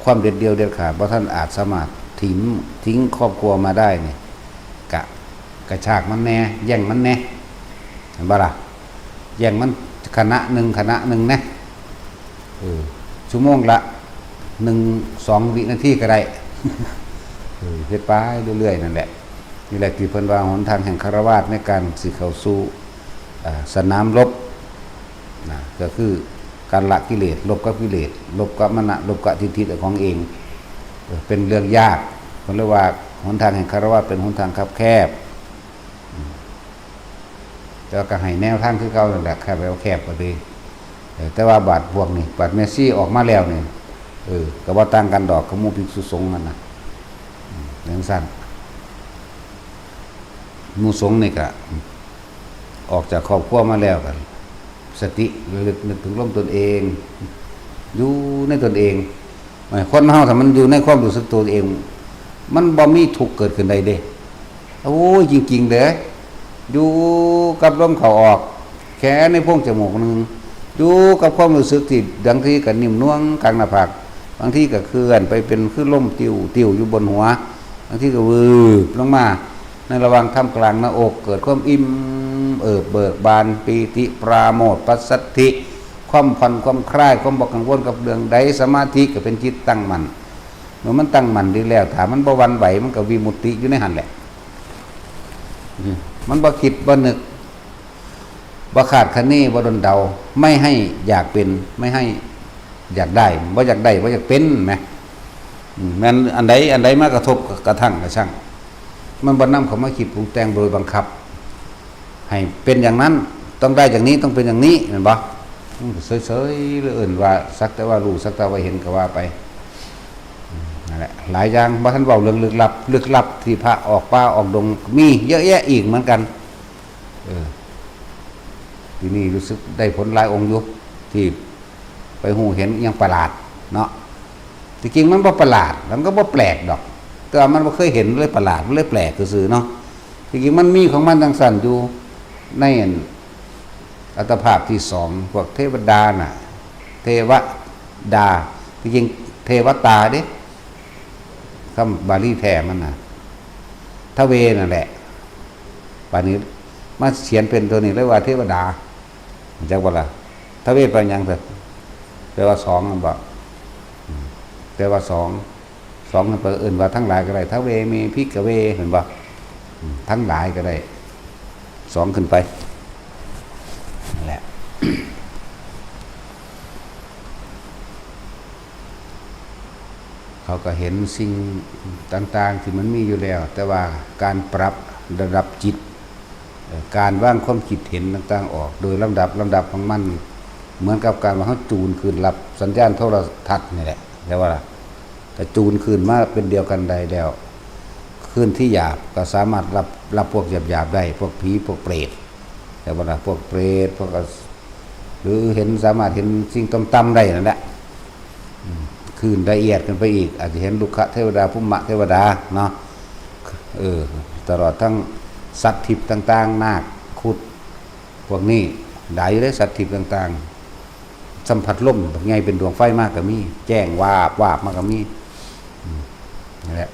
ความเด็ดเดี่ยวเด็ดขาด บ่ทันอาจสามารถทิ้ง ทิ้งครอบครัวมาได้นี่ กะกระชากมันแหน่ แย่งมันแหน่ เห็นบ่ล่ะ แย่งมันคณะหนึ่ง คณะหนึ่งนะ เออ ชั่วโมงละหนึ่งสองวินาทีก็ได้ เออ เฮ็ดไปเรื่อยๆ นั่นแหละ นี่แหละที่เพิ่นว่าหนทางแห่งฆราวาสในการสิเข้าสู่ อ่า สนามรบ นะ ก็คือการละกิเลส รบกับกิเลส รบกับมานะ รบกับทิฏฐิของเอง เออ เป็นเรื่องยาก เพิ่นเลยว่าหนทางแห่งฆราวาสเป็นหนทางคับแคบ แต่ว่าก็ให้แนวทางคือเก่านั่นแหละ แคบแล้วแคบก็ดี เออ แต่ว่าบาดพวกนี้ บาดแม่ชีออกมาแล้วนี่ เออ ก็บ่ต่างกันดอกกับหมู่ภิกษุสงฆ์นั่นน่ะ อืม จั่งซั้น หมู่สงฆ์นี่ก็ ออกจากครอบครัวมาแล้วก็ สติระลึกนึกถึงลมตนเอง อยู่ในตนเอง ไอ้คนเฮาถ้ามันอยู่ในความรู้สึกตัวเอง มันบ่มีทุกข์เกิดขึ้นได้เด้ โอ้ย จริงๆ เด้อ อยู่กับลมเข้าออก แค่ในโพรงจมูกหนึ่ง อยู่กับความรู้สึกที่บางทีก็นิ่มนวลกลางหน้าผาก บางทีก็เคลื่อนไปเป็นคือลมติวๆ อยู่บนหัว บางทีก็วืบลงมา ในระหว่างท่ามกลางหน้าอก เกิดความอิ่มเอิบเบิกบาน ปีติปราโมทย์ ปัสสัทธิ ความผ่อนความคลาย ความบ่กังวลกับเรื่องใด สมาธิก็เป็นจิตตั้งมั่น เมื่อมันตั้งมั่นดีแล้ว ถ้ามันบ่หวั่นไหว มันก็วิมุตติอยู่ในหั่นแหละ อืม มันบ่คิดบ่นึก บ่คาดคะเน บ่ดลเดา ไม่ให้อยากเป็น ไม่ให้อยากได้ บ่อยากได้ บ่อยากเป็นแหม อืม แม่นอันใด อันใดมากระทบกระทั่งกระชั่ง มันบ่นำเข้ามาคิดปรุงแต่งโดยบังคับ ให้เป็นอย่างนั้น ต้องได้อย่างนี้ ต้องเป็นอย่างนี้ แม่นบ่ มันก็เฉยๆ หรือเอิ้นว่าสักแต่ว่ารู้ สักแต่ว่าเห็นก็ว่าไป อืม นั่นแหละ หลายอย่าง บ่ทันเว้าเรื่องลึกลับ ลึกลับที่พระออกป่าออกดง มีเยอะแยะอีกเหมือนกัน เออ ทีนี้รู้สึกได้ผลหลายองค์อยู่ ที่ไปฮู้เห็นอิหยังประหลาดเนาะ ที่จริงมันบ่ประหลาด มันก็บ่แปลกดอก แต่ว่ามันบ่เคยเห็นเลยประหลาด มันเลยแปลกซื่อๆ เนาะ ที่จริงมันมีของมันจั่งซั้นอยู่ ในอันอัตภาพที่สอง พวกเทวดาน่ะ เทวดา ที่จริงเทวตาเด้ คำบาลีแท้มันน่ะ ทะเวนั่นแหละ บาดนี้มาเขียนเป็นตัวนี้เลยว่าเทวดา รู้จักบ่ล่ะ ทะเวแปลหยังเถอะ แปลว่าสองนั่นบ่ อืม แปลว่าสอง สองนั่นเพิ่นเอิ้นว่าทั้งหลายก็ได้ ทะเวเมภิกขเว เห็นบ่ อืม ทั้งหลายก็ได้ สองขึ้นไป นั่นแหละ เขาก็เห็นสิ่งต่างๆที่มันมีอยู่แล้ว แต่ว่าการปรับระดับจิต เอ่อ การวางความคิดเห็นต่างๆออก โดยลำดับ ลำดับของมัน เหมือนกับการว่าเขาจูนคลื่นรับสัญญาณโทรทัศน์นี่แหละ แต่ว่าถ้าจูนคลื่นมาเป็นเดียวกันได้แล้ว คลื่นที่หยาบก็สามารถรับ รับพวกหยาบๆได้ พวกผี พวกเปรต แต่ว่าพวกเปรต พวกอส- หรือเห็น สามารถเห็นสิ่งต่ำๆได้นั่นแหละ อืม คลื่นละเอียดขึ้นไปอีก อาจจะเห็นลุกขเทวดา ภูมิเทวดาเนาะ เออ ตลอดทั้งสัตว์ทิพย์ต่างๆ นาค ครุฑ พวกนี้หลายอยู่เด้ สัตว์ทิพย์ต่างๆ สัมผัสลมบักใหญ่เป็นดวงไฟมากก็มี แจ้งวาบวาบมากก็มี อืม นั่นแหละ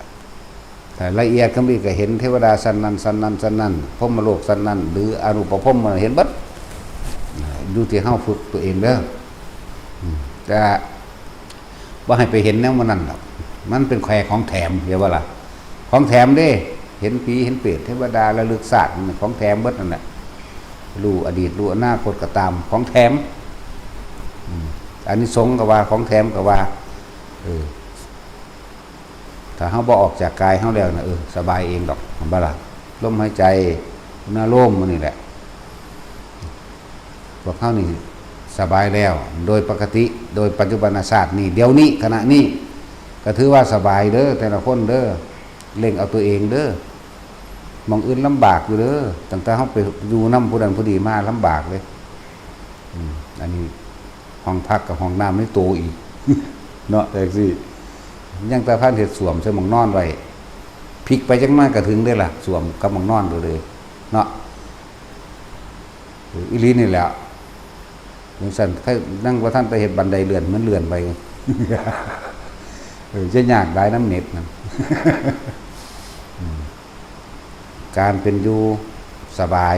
ละเอียดขึ้นไปอีกก็เห็นเทวดาชั้นนั้นชั้นนั้นชั้นนั้นพรหมโลกชั้นนั้น หรืออรูปพรหมเห็นเบิด อยู่ที่เฮาฝึกตัวเองเด้อ อืม แต่บ่ให้ไปเห็นแนวมันนั่นหรอก มันเป็นแค่ของแถม เห็นบ่ล่ะ ของแถมเด้ เห็นผีเห็นเปรตเทวดาระลึกชาติ มันของแถมเบิดนั่นแหละ รู้อดีตรู้อนาคตก็ตาม ของแถม อืม อานิสงส์ก็ว่า ของแถมก็ว่า เออ ถ้าเฮาบ่ออกจากกายเฮาแล้วนะ เออ สบายเองดอก เห็นบ่ล่ะ ลมหายใจ อุณาโลม มื้อนี้แหละ พวกเฮานี่สบายแล้ว โดยปกติ โดยปัจจุบันชาตินี่ เดี๋ยวนี้ ขณะนี้ ก็ถือว่าสบายเด้อ แต่ละคนเด้อ เร่งเอาตัวเองเด้อ หม่องอื่นลำบากอยู่เด้อ ตั้งแต่เฮาไปอยู่นำผู้นั้นผู้นี้มาลำบากเลย อืม อันนี้ห้องพักกับห้องน้ำในโตอีก เนาะ จั่งซี้ ยังแต่พันเฮ็ดส้วมใส่หม่องนอนไว้ พลิกไปจักหน่อยก็ถึงเด้ล่ะ ส้วมกับหม่องนอนเลย เนาะ เออ อีหลีนี่แหละ จั่งซั้น ใครนั่งบ่ทันแต่เฮ็ดบันไดเลื่อน มันเลื่อนไป เออ จะยากหลายนำเน็ตนั่น อืม การเป็นอยู่สบาย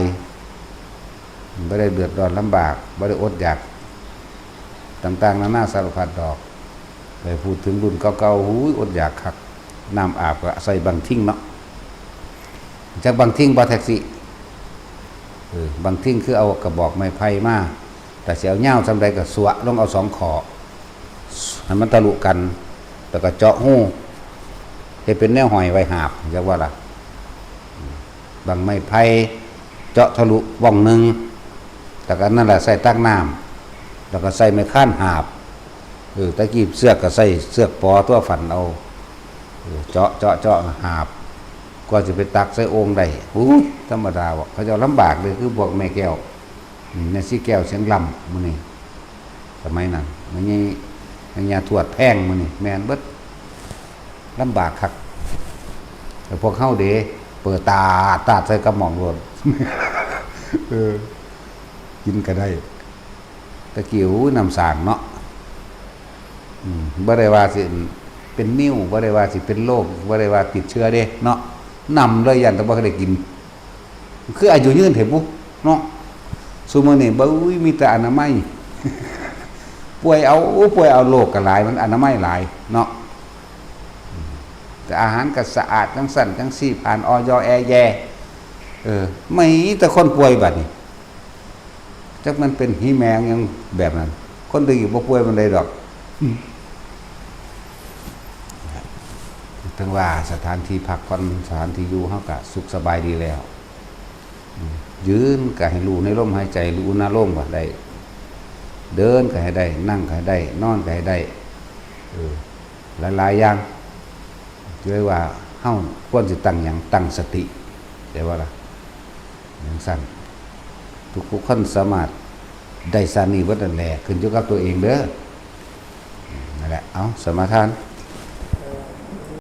บ่ได้เดือดร้อนลำบาก บ่ได้อดอยาก ต่างๆ นานาสารพัดดอก ไปพูดถึงรุ่นเก่าๆ หูย อดอยากคัก น้ำอาบก็ใส่บังทิงเนาะ จักบังทิงบ่ แท็กซี่ เออ บังทิงคือเอากระบอกไม้ไผ่มา แต่สิเอายาวส่ำใดก็สวะลงเอาสองข้อ ให้มันทะลุกัน แล้วก็เจาะรู เฮ็ดเป็นแนวห้อยไว้หาบ จักว่าล่ะ บังไม้ไผ่เจาะทะลุบ้องหนึ่ง แล้วก็นั่นแหละใส่ตักน้ำ แล้วก็ใส่ไม้ค้านหาบ เออ ตะกี้เสือกก็ใส่เสือกปอตัวฝันเอา เออ เจาะ เจาะ เจาะ หาบ กว่าสิไปตักใส่โอ่งได้ อู้ย ธรรมดาบ่ เขาเจ้าลำบากเลย คือพวกแม่แก้ว อืม แม่ศรีแก้วเสียงลำ มื้อนี้ สมัยนั้น แม่ใหญ่ แม่ย่าทวดแพง มื้อนี้ แม่นเบิด ลำบากคัก แต่พวกเฮาเด้ เปิดตาตาดใส่กระหม่อมโลด เออ กินก็ได้ ตะกี้ อู้ น้ำสร้างเนาะ อืม บ่ได้ว่าสิเป็นนิ่ว บ่ได้ว่าสิเป็นโรค บ่ได้ว่าติดเชื้อเด้เนาะ น้ำเลย ย่านแต่บ่ได้กิน คืออายุยืนแท้บุเนาะ ซุมื้อนี้ เบ้ย มีแต่อนามัย ป่วยเอา ป่วยเอา โรคก็หลาย มันอนามัยหลายเนาะ แต่อาหารก็สะอาดจั่งซั้นจั่งซี้ ผ่าน อย แอแย เออ มีแต่คนป่วยบัดนี้ จักมันเป็นหีแมงหยังแบบนั้น คนตะกี้บ่ป่วยปานใดดอก อืม ถึงว่าสถานที่พักผ่อน สถานที่อยู่เฮาก็สุขสบายดีแล้ว อืม ยืนก็ให้รู้ในลมหายใจ รู้อุณาโลมก็ได้ เดินก็ให้ได้ นั่งก็ให้ได้ นอนก็ให้ได้ เออ หลายๆ อย่าง เลยว่าเฮาควรสิตั้งหยัง ตั้งสติ ได้บ่ล่ะ จั่งซั้น ทุกๆ คนสามารถได้ชาตินี้เบิดนั่นแหละ ขึ้นอยู่กับตัวเองเด้อ นั่นแหละ เอา สมาทาน